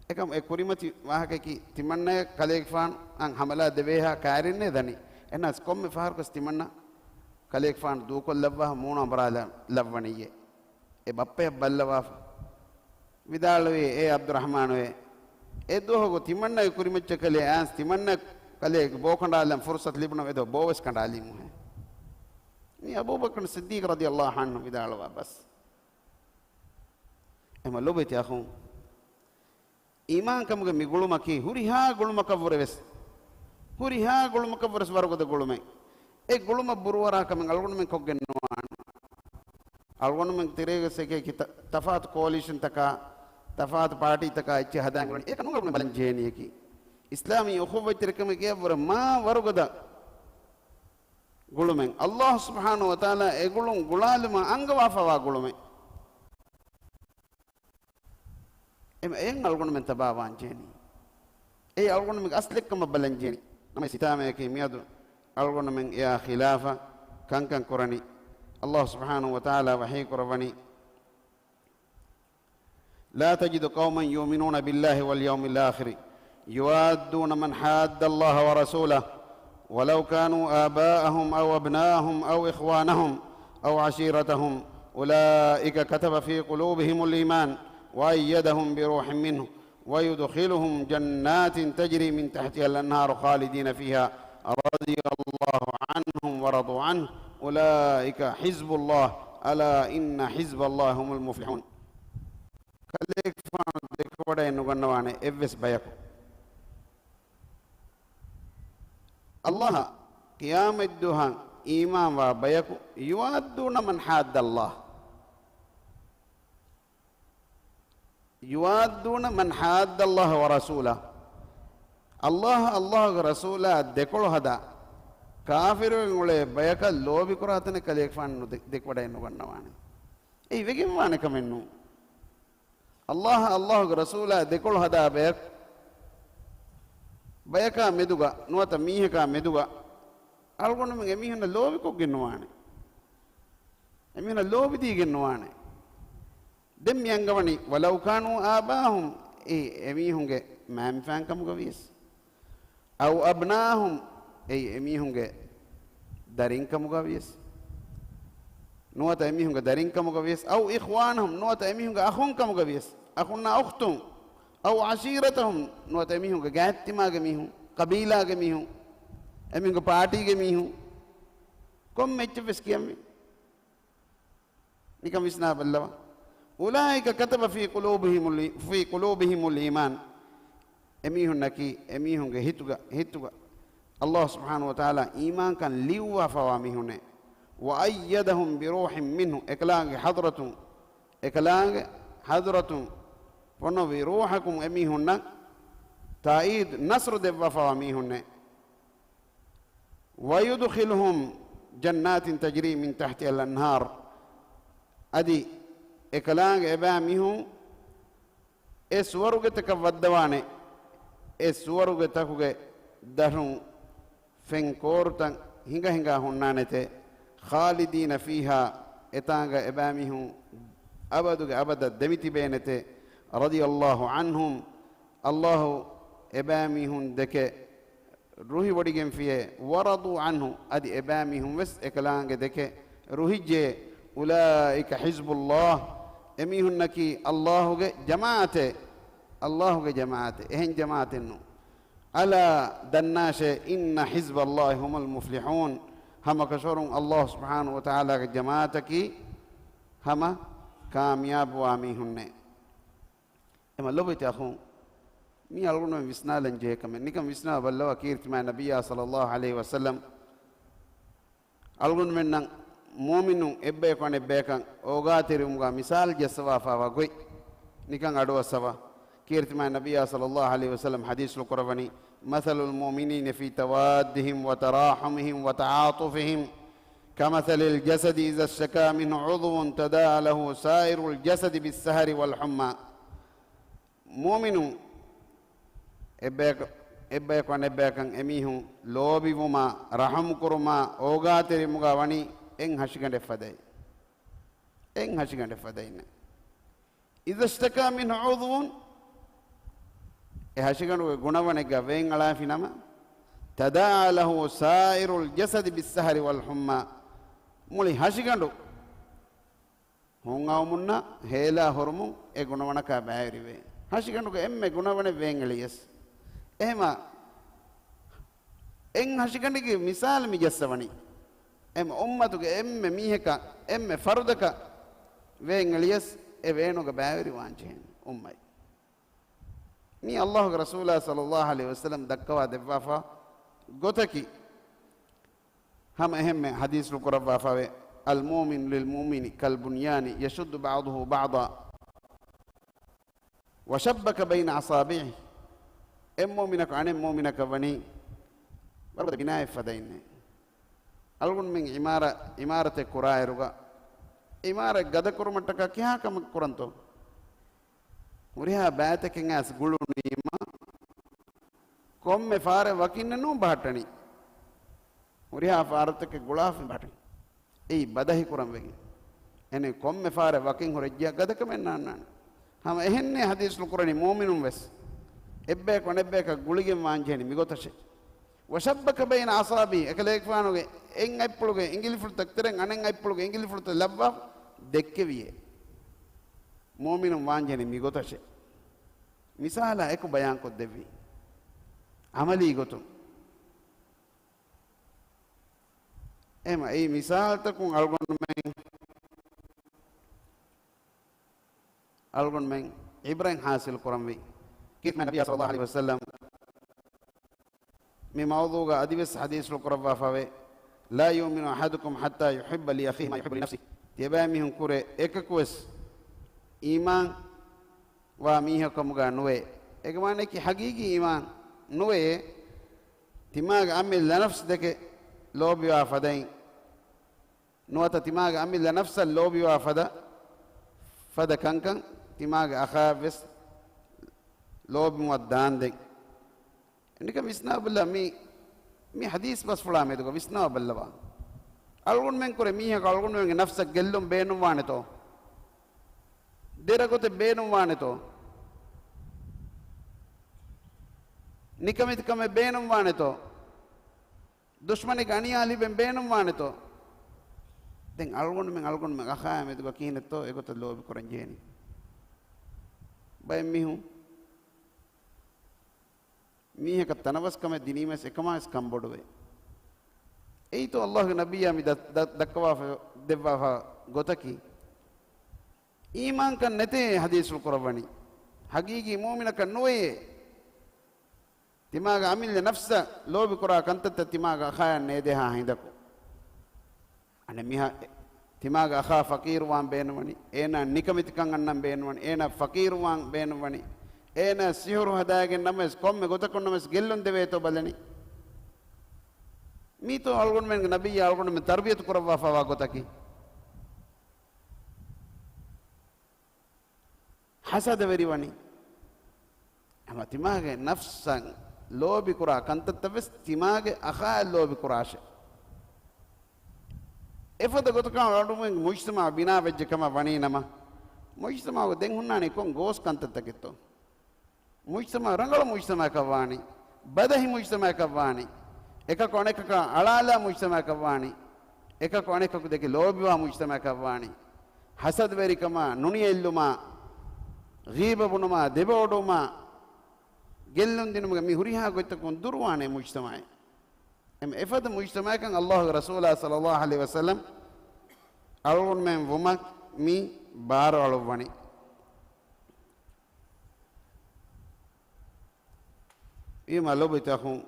އެކަމު އެ ކުރިމަތި ވާހަކައަކީ ތިމަންނަޔަށް ކަލޭގެފާނު އަން ހަމަލާ ދެވޭހާ ކާރިންނޭ ދަނީ. އެހެނަސް ކޮންމެ ފަހަރަކުސް ތިމަންނަ ކަލޭގެފާނު ދޫކޮށްލައްވާ މޫނު އަނބުރާލަ ލައްވަނީއޭ. އެ ބައްޕަޔަށް ބައްލަވާފަ ވިދާޅުވީ، އޭ ޢަބްދުއްރަޙްމާނުއޭ، އެ ދުވަހުގަ ތިމަންނަގެ ކުރިމައްޗަށް ކަލޭ އާންސް ތިމަންނަ ކަލޭގެ ބޯ ކަނޑާލަން ފުރުޞަތު ލިބުނަމަ އެ ދުވަހު ބޯވެސް ކަނޑާލީމުހޭ. މީ އަބޫބަކްރު ޞިއްދީޤު ރަޟިޔަﷲ ޢަންހު ވިދާޅުވާ ބަސް. އެމަ ލޮބުވެތި އަޚުން، އީމާންކަމުގެ މި ގުޅުމަކީ ހުރިހާ ގުޅުމަކަށްވުރެވެސް، ހުރިހާ ގުޅުމަކަށްވުރެސް ވަރުގަދަ ގުޅުމެއް. އެ ގުޅުމަށް ބުރޫއަރާ ކަމެއް އަޅުގަނޑުމެން ކޮށްގެން ނުވާނެ. އަޅުގަނޑުމެން ތެރޭގަސް އެކޭ ތަ-، ތަފާތު ކޯލިޝަންތަކާ، ތަފާތު ޕާޓީތަކާ އެއްޗެއް ހަދާން ގުޅެނީ. އެކަން ނޫން އަޅުގަނޑުމެން ބަލަން ޖެހޭނީއަކީ، އިސްލާމީ އުޚުއްވަތްތެރިކަމެއްގެ ވަރަށް މާ ވަރުގަދަ ގުޅުމެއް. ﷲ ސުބްޙާނަހޫ ވަތަޢާލާ އެ ގުޅުން ގުޅާލުމަށް އަންގަވާފަވާ ގުޅުމެއް. އެމަ އެއިން އަޅުގަނޑުމެން ތަބާވާން ޖެހެނީ. އެއީ އަޅުގަނޑުމެންގެ އަސްލެއްކަމަށް ބަލަން ޖެހެނީ. ނަމަވެސް ހިތާމަޔަކީ މިއަދު އަޅުގަނޑުމެން އެއާ ޚިލާފަށް ކަންކަން ކުރަނީ. ﷲ ސުބްޙާނަހޫ ވަތަޢާލާ ވަޙީ ކުރައްވަނީ، لا تجد قوما يؤمنون بالله واليوم الآخر يوادون من حاد الله ورسوله ولو كانوا آباءهم أو أبناءهم أو إخوانهم أو عشيرتهم أولئك كتب في قلوبهم الإيمان وأيدهم بروح منه ويدخلهم جنات تجري من تحتها الأنهار خالدين فيها رضي الله عنهم ورضوا عنه أولئك حزب الله ألا إن حزب الله هم المفلحون. ކަލޭގެފާނު ދެކެވަޑައެއް ނުގަންނަވާނެ އެއްވެސް ބަޔަކު. ﷲ އަށް ޤިޔާމަތްދުވަހަށް އީމާންވާ ބަޔަކު، يوادون من حاد الله، يوادون من حاد الله ورسوله. ﷲ، ﷲގެ ރަސޫލާ ދެކޮޅު ހަދާ، ކާފިރުވެގެން އުޅޭ ބަޔަކަށް ލޯބިކުރާ ތަނެއް ކަލޭގެފާނު ދެ-، ދެކެވަޑައެއް ނުގަންނަވާނެ. އެއީ ވެގެންވާނެ ކަމެއް ނޫން. ﷲ، ﷲގެ ރަސޫލާ ދެކޮޅު ހަދާ ބަޔަކު، ބަޔަކާ މެދުގަ ނުވަތަ މީހަކާ މެދުގަ އަޅުގަނޑުމެން އެމީހުންނަށް ލޯބިކޮށްގެން ނުވާނެ. އެމީހުންނަށް ލޯބިދީގެން ނުވާނެ. ދެން މި އަންގަވަނީ، ولو كانوا آباءهم، އެއީ އެމީހުންގެ މައިންބަފައިން ކަމުގަ ވިޔަސް. أو أبناءهم، އެއީ އެމީހުންގެ ދަރިން ކަމުގަ ވިޔަސް. ނުވަތަ އެމީހުންގެ ދަރިން ކަމުގަ ވިޔަސް. أو إخوانهم، ނުވަތަ އެމީހުންގެ އަޚުން ކަމުގަ ވިޔަސް. أخ أو أخت. أو عشيرتهم، ނުވަތަ އެމީހުންގެ ގާތްތިމާގެ މީހުން، ޤަބީލާގެ މީހުން، އެމީހުންގެ ޕާޓީގެ މީހުން. ކޮންމެ އެއްޗެއް ވެސް ކިޔަންވީ. ނިކަން ވިސްނާ ބައްލަވާ. أولئك كتب في قلوبهم ال-، في قلوبهم الإيمان. އެމީހުންނަކީ، އެމީހުންގެ ހިތުގަ، ހިތުގަ ﷲ ސުބްޙާނަހޫ ވަތަޢާލާ އީމާންކަން ލިޔުއްވާފަވާ މީހުންނޭ. وأيدهم بروح منه، އެކަލާނގެ ޙަޟްރަތުން، އެކަލާނގެ ޙަޟްރަތުން ފޮނުވި ރޫޙަކުން އެމީހުންނަށް ތާއީދު، ނަޞްރު ދެއްވާފަވާ މީހުންނޭ. ويدخلهم جنات تجري من تحتها الأنهار. އަދި އެކަލާނގެ އެބައިމީހުން އެ ސުވަރުގެތަކަށް ވައްދަވާނެ، އެ ސުވަރުގެތަކުގެ ދަށުން ފެންކޯރުތައް ހިނގަ ހިނގާ ހުންނާނެތެ. خالدين فيها، އެތާނގަ އެބައިމީހުން އަބަދުގެ އަބަދަށް ދެމިތިބޭނެތެ. رضي الله عنهم، ﷲ އެބައިމީހުން ދެކެ ރުހިވޮޑިގެންފިޔޭ، ވަރަޟޫ ޢަންހު، އަދި އެބައިމީހުން ވެސް އެކަލާނގެ ދެކެ ރުހިއްޖެ، އުލާއިކަ ޙިޒްބުﷲ، އެމީހުންނަކީ ﷲގެ ޖަމާޢަތެއް، ﷲގެ ޖަމާޢަތެއް، އެހެން ޖަމާޢަތެއް ނޫން. އަލާ، ދަންނާށޭ، އިންނަ ޙިޒްބަﷲ ހުމުލް މުފްލިޙޫން، ހަމަކަށަވަރުން ﷲ ސުބްޙާނަހޫ ވަތަޢާލާގެ ޖަމާޢަތަކީ ހަމަ ކާމިޔާބުވާ މީހުންނޭ. އެމަ ލޮބުވެތި އަޚުން، މީ އަޅުގަނޑުމެން ވިސްނާލަން ޖެހޭ ކަމެއް. ނިކަން ވިސްނާ ބައްލަވާ، ކީރިތި މާތް ނަބިއްޔާ ޞައްލަﷲ ޢަލައިހި ވަސައްލަމް އަޅުގަނޑުމެންނަށް މުއުމިނުން އެއްބަޔަކު އަނެއްބަޔަކަށް އޯގާތެރިވުމުގަ މިސާލު ޖައްސަވާފައިވާ ގޮތް ނިކަން އަޑުއައްސަވާ. ކީރިތި މާތް ނަބިއްޔާ ޞައްލަﷲ ޢަލައިހި ވަސައްލަމް ޙަދީޘްފުޅު ކުރައްވަނީ، مَثَلُ الْمُؤْمِنِينَ فِي تَوَادِّهِمْ وَتَرَاحُمِهِمْ وَتَعَاطُفِهِمْ كَمَثَلِ الْجَسَدِ إِذَا اشْتَكَىٰ مِنْهُ عُضْوٌ تَدَاعَىٰ لَهُ سَائِرُ الْجَسَدِ بِالسَّهَرِ وَالْحُمَّىٰ. މުއުމިނުން އެއްބަޔަކު، އެއްބަޔަކު އަނެއްބަޔަކަށް އެމީހުން ލޯބިވުމާ، ރަޙުމުކުރުމާ، އޯގާތެރިވުމުގަ ވަނީ އެއް ހަށިގަނޑެއް ފަދައިން. އެއް ހަށިގަނޑެއް ފަދައިން. إِذَا اشْتَكَىٰ مِنْهُ عُضْوٌ، އެ ހަށިގަނޑުގެ ގުނަވަނެއްގަ ވޭން އަޅާފި ނަމަ، تَدَاعَىٰ لَهُ سَائِرُ الْجَسَدِ بِالسَّهَرِ وَالْحُمَّىٰ، މުޅި ހަށިގަނޑު ހޮންއައުމުންނާ ހޭލާ ހުރުމުން އެ ގުނަވަނަކާ ބައިވެރިވޭ. ހަށިގަނޑުގެ އެންމެ ގުނަވަނެއް ވޭން އެޅިޔަސް. އެހެމަ އެއް ހަށިގަނޑެއްގެ މިސާލު މި ޖައްސަވަނީ. އެމަ އުއްމަތުގެ އެންމެ މީހަކަށް، އެންމެ ފަރުދަކަށް ވޭން އެޅިޔަސް އެ ވޭނުގަ ބައިވެރިވާން ޖެހޭނެ އުއްމަތް. މީ ﷲގެ ރަސޫލާ ޞައްލަﷲ ޢަލައިހި ވަސައްލަމް ދައްކަވާ ދެއްވާފަ ގޮތަކީ، ހަމަ އެހެންމެ ޙަދީޘްފުޅު ކުރައްވާފަވޭ، المؤمن للمؤمن كالبنيان يشد بعضه بعضا وشبك بين أصابعه. އެއް މުއުމިނަކު އަނެއް މުއުމިނަކަށް ވަނީ ވަރުގަދަ ބިނާއެއް ފަދައިންނޭ. އަޅުގަނޑުމެން ޢިމާރާ، ޢިމާރަތެއް ކުރާއިރުގަ، ޢިމާރަތް ގަދަކުރުމަށްޓަކާ ކިހާ ކަމެއް ކުރަންތޯ؟ ހުރިހާ ބައިތަކެއް އައިސް ގުޅުނީމަ، ކޮންމެ ފާރެއް ވަކިންނެއް ނޫން ބަހައްޓަނީ. ހުރިހާ ފާރުތަކެއް ގުޅާފަ ބަހައްޓަނީ. އެއީ ބަދަހި ކުރަން ވެގެން. އެހެން ކޮންމެ ފާރެއް ވަކިން ހުރެއްޖިޔާ ގަދަކަމެއް ނާންނާނެ. ހަމަ އެހެންނޭ ޙަދީޘްފުޅު ކުރަނީ މުއުމިނުން ވެސް. އެއްބަޔަކު އަނެއްބަޔަކަށް ގުޅިގެން ވާންޖެހެނީ މިގޮތަށޭ. وشبك بين أصابعه، އެކަލޭގެފާނުގެ އެއް އަތްޕުޅުގެ އިނގިލިފުޅުތައް ތެރެއިން އަނެއް އަތްޕުޅުގެ އިނގިލިފުޅުތައް ލައްވާ ދެއްކެވިޔޭ. މުއުމިނުން ވާންޖެހެނީ މިގޮތަށޭ. މިސާލާ އެކު ބަޔާންކޮށްދެއްވީ ޢަމަލީ ގޮތުން. އެހެމަ އެއީ މިސާލުތަކުން އަޅުގަނޑުމެން، އަޅުގަނޑުމެން ޢިބްރަތް ޙާޞިލު ކުރަންވީ. ކީރިތި ނަބިއްޔާ ޞައްލަﷲ ޢަލައިހި ވަސައްލަމް މި މައުޟޫޢުގަ އަދިވެސް ޙަދީޘްފުޅު ކުރައްވާފަވޭ، لا يؤمن أحدكم حتى يحب لأخيه ما يحب لنفسه. ތިޔަބައިމީހުން ކުރެ އެކަކުވެސް އީމާން ވާ މީހަކު ކަމުގަ ނުވޭ. އޭގެ މާނައަކީ ޙަޤީޤީ އީމާން ނުވެޔޭ، ތިމާގެ އަމިއްލަ ނަފްސު ދެކެ ލޯބިވާ ފަދައިން. ނުވަތަ ތިމާގެ އަމިއްލަ ނަފްސަށް ލޯބިވާ ފަދަ، ފަދަ ކަންކަން ތިމާގެ އަޚާއަށްވެސް ލޯބިވުމަށް ދާންދެން. އެންޑިކަން ވިސްނާބަލަ މި، މި ޙަދީޘް ބަސްފުޅާ މެދުގަ ވިސްނާބަލަވާ. އަޅުގަނޑުމެން ކުރެ މީހަކު އަޅުގަނޑުމެންގެ ނަފްސަށް ގެއްލުން ބޭނުންވާނެތޯ؟ ދެރަ ގޮތެއް ބޭނުންވާނެތޯ؟ ނިކަމެތިކަމެއް ބޭނުންވާނެތޯ؟ ދުޝްމަނެއްގެ އަނިޔާ ލިބެން ބޭނުންވާނެތޯ؟ ދެން އަޅުގަނޑުމެން އަޅުގަނޑުމެން އަޚާއާ މެދުގަ ކިހިނެއްތޯ އެގޮތަށް ލޯބި ކުރަން ޖެހެނީ؟ ބައެއް މީހުން މީހަކަށް ތަނަވަސްކަމެއް ދިނީމަސް އެކަމާވެސް ކަންބޮޑުވޭ. އެއީތޯ ﷲގެ ނަބިއްޔާ މި ދަ-، ދަ-، ދައްކަވާފަ ދެއްވާފަ ގޮތަކީ؟ އީމާންކަން ނެތޭ ޙަދީޘްފުޅު ކުރައްވަނީ. ޙަޤީޤީ މުއުމިނަކަށް ނުވެޔޭ. ތިމާގެ އަމިއްލަ ނަފްސަށް ލޯބިކުރާ ކަންތައްތައް ތިމާގެ އަޚާޔަށް ނޭދޭހާ ހިނދަކު. އަނެއް މީހާ ތިމާގެ އަޚާ ފަޤީރުވާން ބޭނުންވަނީ، އޭނާ ނިކަމެތިކަން އަންނަން ބޭނުންވަނީ، އޭނާ ފަޤީރުވާން ބޭނުންވަނީ، އޭނާ ސިހުރު ހަދާގެން ނަމަވެސް ކޮންމެ ގޮތަކުން ނަމަވެސް ގެއްލުން ދެވޭތޯ ބަލަނީ. މީތޯ އަޅުގަނޑުމެންގެ ނަބިއްޔާ އަޅުގަނޑުމެން ތަރުބިޔަތު ކުރައްވާފަވާ ގޮތަކީ؟ ހަސަދަވެރިވަނީ. ހަމަ ތިމާގެ ނަފްސަށް ލޯބިކުރާ ކަންތައްތައް ވެސް ތިމާގެ އަޚާއަށް ލޯބިކުރާށޭ. އެފަދަ ގޮތަކަށް އަޅުގަނޑުމެންގެ މުޖްތަމަޢު ބިނާވެއްޖެ ކަމަށް ވަނީ ނަމަ، މުޖްތަމަޢުގަ ދެން ހުންނާނީ ކޮން ގޯސް ކަންތައްތަކެއްތޯ؟ މުޖްތަމަޢު ރަނގަޅު މުޖްތަމަޢަކަށް ވާނީ، ބަދަހި މުޖްތަމަޢަކަށް ވާނީ، އެކަކު އަނެކަކާ އަޅާލާ މުޖްތަމަޢަކަށް ވާނީ، އެކަކު އަނެކަކު ދެކެ ލޯބިވާ މުޖްތަމަޢަކަށް ވާނީ، ހަސަދަވެރިކަމާ، ނުނިޔެއްލުމާ، ޣީބަ ބުނުމާ، ދެބައޮޑުވުމާ، ގެއްލުން ދިނުމުގެ މި ހުރިހާ ގޮތްތަކުން ދުރުވާނެ މުޖްތަމަޢެއް. އެމަ އެފަދަ މުޖްތަމަޢަކަށް ﷲގެ ރަސޫލާ ޞައްލަﷲު ޢަލައިހި ވަސައްލަމް އަޅުގަނޑުމެން ވުމަށް މި ބާރު އަޅުއްވަނީ. ވީމާ ލޮބުވެތި އަޚުން،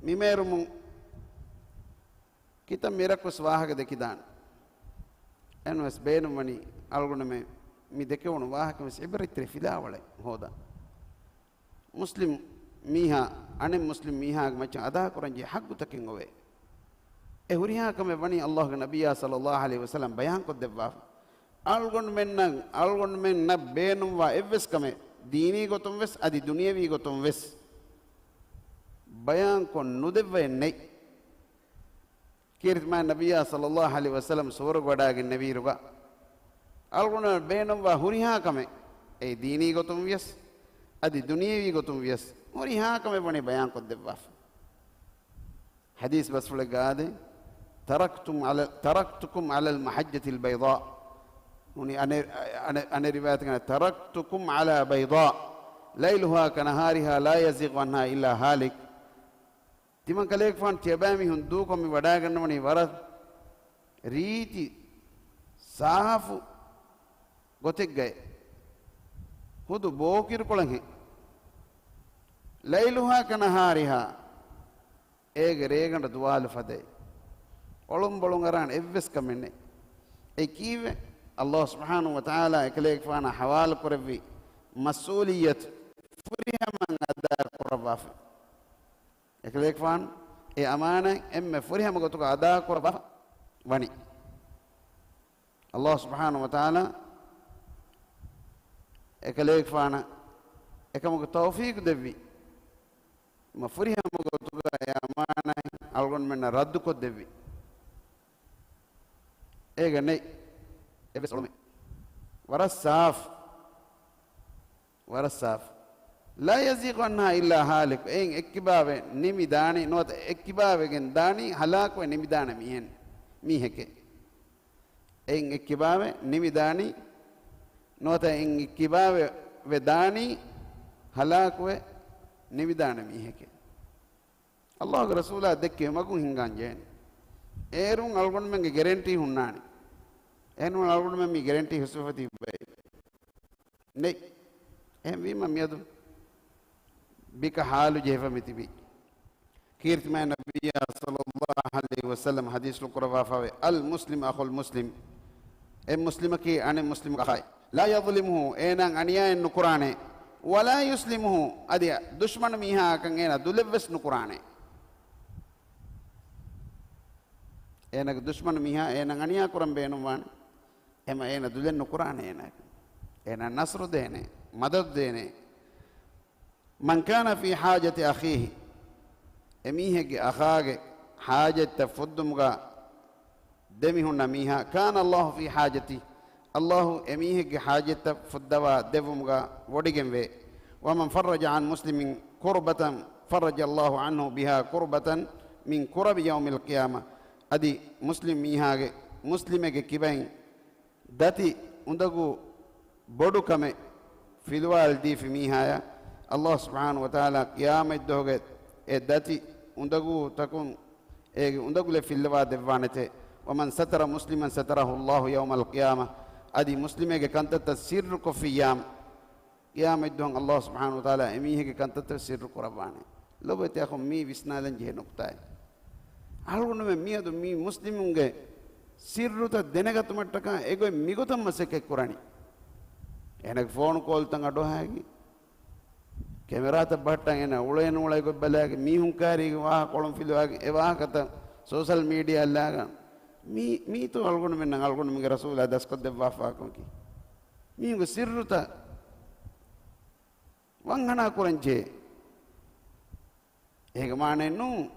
މި މޭރުމުން ކިތައް މިރަކުސް ވާހަކަ ދެކިދާނެ. އެހެންވެސް ބޭނުންވަނީ އަޅުގަނޑުމެން މި ދެކެވުނު ވާހަކަ ވެސް ޢިބްރަތްތެރި ފިލާވަޅެއް ހޯދަން. މުސްލިމް މީހާ އަނެއް މުސްލިމް މީހާގެ މައްޗަށް އަދާކުރަންޖެހޭ ޙައްޤުތަކެއް އޮވޭ. އެ ހުރިހާ ކަމެއް ވަނީ ﷲގެ ނަބިއްޔާ ޞައްލަﷲު ޢަލައިހި ވަސައްލަމް ބަޔާންކޮށްދެއްވާފަ. އަޅުގަނޑުމެންނަށް، އަޅުގަނޑުމެންނަށް ބޭނުންވާ އެއްވެސް ކަމެއް ދީނީ ގޮތުން ވެސް އަދި ދުނިޔަވީ ގޮތުން ވެސް ބަޔާންކޮށް ނުދެއްވައެއް ނެތް. ކީރިތި މާތް ނަބިއްޔާ ޞައްލަﷲު ޢަލައިހި ވަސައްލަމް ސުވަރުގެވަޑައިގެންނެވިއިރުގަ، އަޅުގަނޑުމެން ބޭނުންވާ ހުރިހާ ކަމެއް، އެއީ ދީނީ ގޮތުން ވިޔަސް، އަދި ދުނިޔެވީ ގޮތުން ވިޔަސް، ހުރިހާ ކަމެއް ވަނީ ބަޔާންކޮށްދެއްވާފަ. ޙަދީޘް ބަސްފުޅެއްގަ އާދޭ، تركتم على، تركتكم على المحجة البيضاء. ނޫނީ އަނެއް، އަނެއް، އަނެއް ރިވާޔަތެއްގަ، تركتكم على بيضاء ليلها كنهارها لا يزيغ عنها إلا هالك. ތިމަން ކަލޭގެފާނު ތިޔަބައިމީހުން ދޫކޮށް މި ވަޑައިގަންނަވަނީ ވަރަށް ރީތި ސާފު ގޮތެއްގައި، ހުދު ބޯކިރުކޮޅެއްހެން. ليلها كنهارها، އޭގެ ރޭގަނޑު ދުވާލު ފަދައި، އޮޅުންބޮޅުން އަރާން އެއްވެސް ކަމެއް ނެތް. އެ ކީއްވެ؟ ﷲ ސުބްޙާނަހޫ ވަތަޢާލާ އެކަލޭގެފާނާ ޙަވާލު ކުރެއްވި މަސްއޫލިއްޔަތު ފުރިހަމަ އަދާ ކުރައްވާފަ. އެކަލޭގެފާނު އެ އަމާނާތް އެންމެ ފުރިހަމަ ގޮތުގަ އަދާކުރައްވާފަ ވަނީ. ﷲ ސުބްޙާނަހޫ ވަތަޢާލާ އެކަލޭގެފާނަށް އެކަމުގެ ތައުފީޤު ދެއްވި، މަ ފުރިހަމަ ގޮތުގަ އެ އަމާނާތް އަޅުގަނޑުމެންނަށް ރައްދުކޮށްދެއްވި. އޭގަ ނެތް އެއްވެސް އޮޅުމެއް. ވަރަށް ސާފު. ވަރަށް ސާފު. لا يزيغ عنها إلا هالك. އެއިން އެއްކިބާވެ ނިމިދާނީ، ނުވަތަ އެއްކިބާވެގެން ދާނީ ހަލާކުވެ ނިމިދާނެ މީހެއް، މީހެކޭ. އެއިން އެއްކިބާވެ ނިމިދާނީ، ނުވަތަ އެއިން އެއްކިބާވެ، ވެ ދާނީ ހަލާކުވެ ނިމިދާނެ މީހެކޭ. ﷲގެ ރަސޫލާ ދެއްކެވި މަގުން ހިންގާން ޖެހޭނެ. އޭރުން އަޅުގަނޑުމެންގެ ގެރެންޓީ ހުންނާނެ. އެހެންވީމަ އަޅުގަނޑުމެން މި ގެރެންޓީ ހުސްވެފަ ތިއްބައި ނެތް. އެހެންވީމަ މިއަދު ބިކަ ހާލު ޖެހިފަ މިތިބީ. ކީރިތިމާތް ނަބިއްޔާ ޞައްލަﷲު ޢަލައިހި ވަސައްލަމަ ޙަދީޘް ކުރައްވާފައިވޭ، المسلم أخو المسلم، އެއް މުސްލިމަކީ އަނެއް މުސްލިމަކާ އަޚާއި، لا يظلمه، އޭނާއަށް އަނިޔާއެއް ނުކުރާނެ، ولا يسلمه، އަދި ދުޝްމަނު މީހާއަކަށް އޭނާ ދުލެއްވެސް ނުކުރާނެ. އޭނާގެ ދުޝްމަނު މީހާ އޭނާއަށް އަނިޔާ ކުރަން ބޭނުންވާނެ. އެމަ އޭނާ ދުލެއް ނުކުރާނެ އޭނާއަކަށް. އޭނާ ނަޞްރު ދޭނެ، މަދަދު ދޭނެ. من كان في حاجة أخيه، އެމީހެއްގެ އަޚާގެ ޙާޖަތްތައް ފުއްދުމުގަ ދެމިހުންނަ މީހާ، كان الله في حاجته، ﷲ އެމީހެއްގެ ޙާޖަތްތައް ފުއްދަވާ ދެއްވުމުގަ ވޮޑިގެންވޭ. ومن فرج عن مسلم كربة فرج الله عنه بها كربة من كرب يوم القيامة، އަދި މުސްލިމް މީހާގެ، މުސްލިމެއްގެ ކިބައިން ދަތި އުނދަގޫ ބޮޑު ކަމެއް ފިލުވާލަދީފި މީހާޔަށް، ﷲ ސުބްޙާނަހޫ ވަތަޢާލާ ޤިޔާމަތްދުވަހުގެ އެ ދަތި އުނދަގޫތަކުން އޭގެ އުނދަގުލެއް ފިއްލަވާ ދެއްވާނެތެ. ومن ستر مسلما ستره الله يوم القيامة، އަދި މުސްލިމެއްގެ ކަންތައްތައް ސިއްރުކޮށްފިއްޔާމަ، ޤިޔާމަތްދުވަހު ﷲ ސުބްޙާނަހޫ ވަތަޢާލާ އެމީހެއްގެ ކަންތައްތައް ސިއްރު ކުރައްވާނެ. ލޮބުވެތި އަޚުން، މީ ވިސްނާލަން ޖެހޭ ނުކުތާއެއް. އަޅުގަނޑުމެން މިއަދު މި މުސްލިމުންގެ ސިއްރުތައް ދެނެގަތުމަށްޓަކާ އެގޮތް މިގޮތަށް މަސައްކަތް ކުރަނީ. އޭނަގެ ފޯނު ކޯލްތައް އަޑުއަހައިގެން، ކެމެރާތައް ބަހައްޓަން އޭނަ އުޅޭނު އުޅޭ ގޮތް ބަލައިގެން، މީހުން ކާރީގެ ވާހަކަ ކޮޅުން ފިލުވާގެން، އެ ވާހަކަތައް ސޯޝަލް މީޑިއާއަށް ލާގަން. މީ، މީތޯ އަޅުގަނޑުމެންނަށް އަޅުގަނޑުމެންގެ ރަސޫލާ ދަސްކޮށްދެއްވާފާކަމަކީ؟ މީހުންގެ ސިއްރުތައް ވަންހަނާ ކުރަން ޖެހޭ. އޭގެ މާނައެއް ނޫން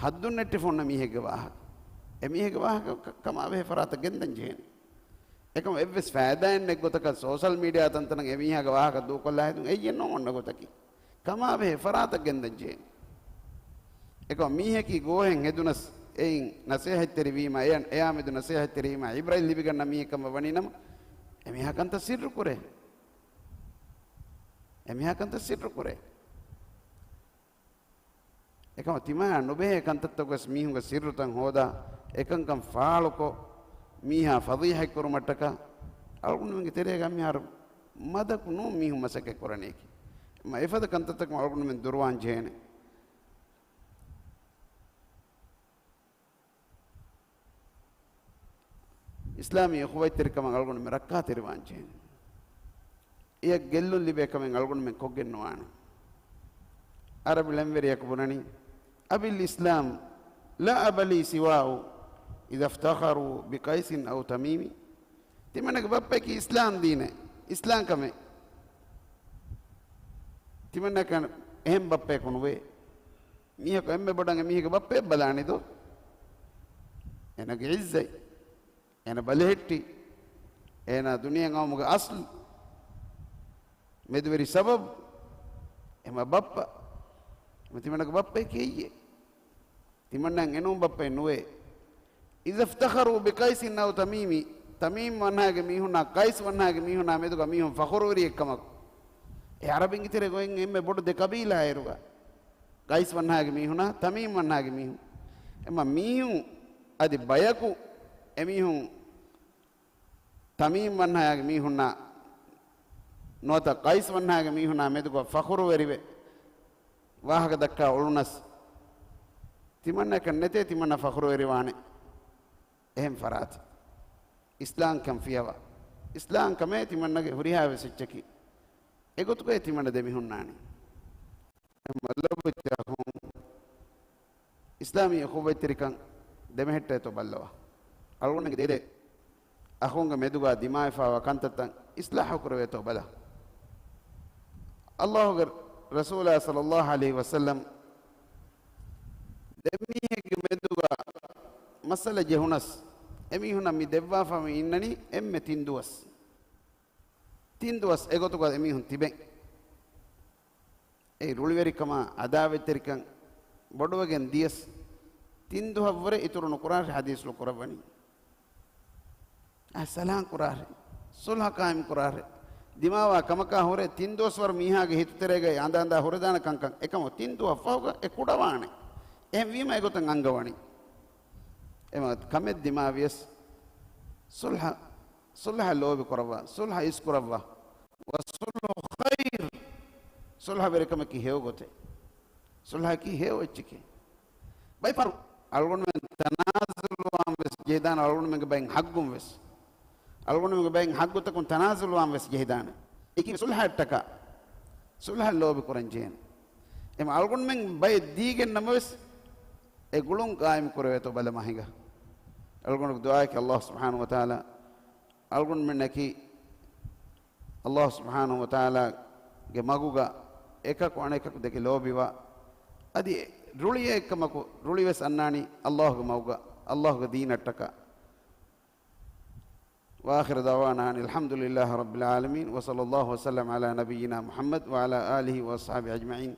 ހައްދުން ނެއްޓިފަ އޮންނަ މީހެއްގެ ވާހަކަ. އެ މީހެއްގެ ވާހަކަ ކަ-، ކަމާ ބެހޭ ފަރާތަށް ގެންދަން ޖެހޭނެ. އެކަމަ އެއްވެސް ފައިދާއެއް ނެތް ގޮތަކަށް ސޯޝަލް މީޑިއާ ތަންތަނަށް އެމީހާގެ ވާހަކަ ދޫކޮށްލާ ހެދުން އެއްޔެއް ނޫން އޮންނަ ގޮތަކީ. ކަމާބެހޭ ފަރާތަށް ގެންދަން ޖެހޭނެ. އެކަމަ މީހަކީ ގޯހެއް ހެދުނަސް އެއިން ނަސޭހަތްތެރިވީމާ، އެ-، އެއާ މެދު ނަސޭހަތްތެރިވީމާ އިބްރަތް ލިބިގަންނަ މީހެއް ކަމަށް ވަނީ ނަމަ، އެމީހާ ކަންތައް ސިއްރު ކުރޭ. އެމީހާ ކަންތައް ސިއްރު ކުރޭ. އެކަމަ ތިމާޔާ ނުބެހޭ ކަންތައްތަކުވެސް މީހުންގެ ސިއްރުތައް ހޯދާ، އެކަންކަން ފާޅުކޮށް، މީހާ ފަޟީޙަތްކުރުމަށްޓަކާ، އަޅުގަނޑުމެންގެ ތެރޭގަ މިހާރު މަދަކު ނޫން މީހުން މަސައްކަތް ކުރަނީކީ. އެފަދަ ކަންތައްތަކުން އަޅުގަނޑުމެން ދުރުވާން ޖެހޭނެ. އިސްލާމީ އުޚުވަތްތެރިކަމަށް އަޅުގަނޑުމެން ރައްކާތެރިވާން ޖެހޭނެ. އެޔަށް ގެއްލުން ލިބޭ ކަމެއް އަޅުގަނޑުމެން ކޮށްގެން ނުވާނެ. އަރަބި ޅެންވެރިޔަކު ބުނަނީ، "أبي الإسلام لا أبا لي سواه إذا افتخروا بقيس أو تميم." ތިމަންނަގެ ބައްޕައަކީ އިސްލާމް ދީނެއް، އިސްލާމް ކަމެއް. ތިމަންނަކަށް އެހެން ބައްޕައަކު ނުވޭ. މީހަކު އެންމެ ބޮޑަށް އެމީހެއްގެ ބައްޕައަށް ބަލާނެ ދޯ؟ އޭނަގެ ޢިއްޒަތް، އޭނަ ބަލިހެއްޓި، އޭނަ ދުނިޔެ އައުމުގެ އަސްލު، މެދުވެރި ސަބަބު، އެމަ ބައްޕަ، އެމަ ތިމަންނަގެ ބައްޕައަކީ އެއްޔެ. ތިމަންނައަށް އެނޫން ބައްޕައެއް ނުވޭ. إذا افتخروا بقيس أو تميم، ތަމީމް ވަންހާގެ މީހުންނާ ޤައިސް ވަންހާގެ މީހުންނާ މެދުގަ މީހުން ފަޚުރުވެރިއެއްކަމަކު. އެ އަރަބިންގެ ތެރޭގަ އޮތް އެންމެ ބޮޑު ދެ ޤަބީލާއިރުގަ ޤައިސް ވަންހާގެ މީހުންނާ ތަމީމް ވަންހާގެ މީހުން. އެމަ މީހުން އަދި ބަޔަކު އެމީހުން ތަމީމް ވަންހާގެ މީހުންނާ ނުވަތަ ޤައިސް ވަންހާގެ މީހުންނާ މެދުގަ ފަޚުރުވެރިވެ ވާހަކަ ދައްކާ އުޅުނަސް، ތިމަންނައަކަށް ނެތޭ ތިމަންނަ ފަޚުރުވެރިވާނެ އެހެން ފަރާތެއް. އިސްލާމްކަން ފިޔަވާ. އިސްލާމްކަމޭ ތިމަންނަގެ ހުރިހާވެސް އެއްޗަކީ. އެގޮތުގައި ތިމަންނަ ދެމިހުންނާނީ. މައްލަބު ޖަހުން އިސްލާމީ އުޚުވަތްތެރިކަން ދެމެހެއްޓޭތޯ ބައްލަވާ. އަޅުގަނޑުގެ ދެ އަޚުންގެ މެދުގާ ދިމާވެފާވާ ކަންތައްތައް އިސްލާހު ކުރެވޭތޯ ބަލަ. އައްލާހުގެ ރަސޫލާ ޞައްލައްލާހު ޢަލައިހި ވަސައްލަމް ދެމީހެއްގެ މެދުގާ މައްސަލަ ޖެހުނަސް، އެމީހުންނަށް މި ދެއްވާފަ މި އިންނަނީ އެންމެ ތިން ދުވަސް. ތިން ދުވަސް އެގޮތުގަ އެމީހުން ތިބެން. އެ ރުޅިވެރިކަމާ އަދާވަތްތެރިކަން ބޮޑުވެގެން ދިޔަސް، ތިން ދުވަހަށްވުރެ އިތުރު ނުކުރާށޭ ހަދީސްފުޅު ކުރައްވަނީ. އަ، ސަލާން ކުރާށޭ، ޞުލްޙަ ޤާއިމް ކުރާށޭ. ދިމާވާ ކަމަކާ ހުރެ ތިން ދުވަސްވަރު މީހާގެ ހިތުތެރޭގައި އަނދަ އަނދާ ހުރެދާނެ ކަންކަން އެކަމަށް ތިން ދުވަހަށް ފަހުގަ އެ ކުޑަވާނެ. އެހެން ވީމަ އެގޮތަށް އަންގަވަނީ. އެމަ ކަމެއް ދިމާވިޔަސް ޞުލްޙަ، ޞުލްޙަ ލޯބި ކުރައްވާ، ޞުލްޙަ އިސްކުރައްވާ. ވަޞުލްޙު ޚައިރު. ޞުލްޙަވެރިކަމަކީ ހެޔޮ ގޮތެއް. ޞުލްޙަކީ ހެޔޮ އެއްޗެކޭ. ބައިފަރު އަޅުގަނޑުމެން ތަނާޒުލުވާން ވެސް ޖެހިދާނެ، އަޅުގަނޑުމެންގެ ބައިން ޙައްޤުން ވެސް. އަޅުގަނޑުމެންގެ ބައިން ޙައްޤުތަކުން ތަނާޒުލުވާން ވެސް ޖެހިދާނެ. އެކީ ޞުލްޙައަށްޓަކާ، ޞުލްޙަ ލޯބި ކުރަން ޖެހޭނެ. އެމަ އަޅުގަނޑުމެން ބައެއް ދީގެން ނަމަވެސް، އެ ގުޅުން ޤާއިމް ކުރެވޭތޯ ބަލަމާ ހިނގާ. އަޅުގަނޑުގެ ދުޢާއަކީ އައްލާހު ސުބްޙާނަހު ވަތަޢާލާ އަޅުގަނޑުމެންނަކީ އައްލާހު ސުބްޙާނަހު ވަތަޢާލާގެ މަގުގަ އެކަކު އަނެކަކު ދެކެ ލޯބިވާ، އަދި ރުޅިއެއްކަމަކު ރުޅިވެސް އަންނާނީ އައްލާހުގެ މަގުގަ، އައްލާހުގެ ދީނަށްޓަކާ. وآخر دعوانا أن الحمد لله رب العالمين، وصلى الله وسلم على نبينا محمد وعلى آله وأصحابه أجمعين.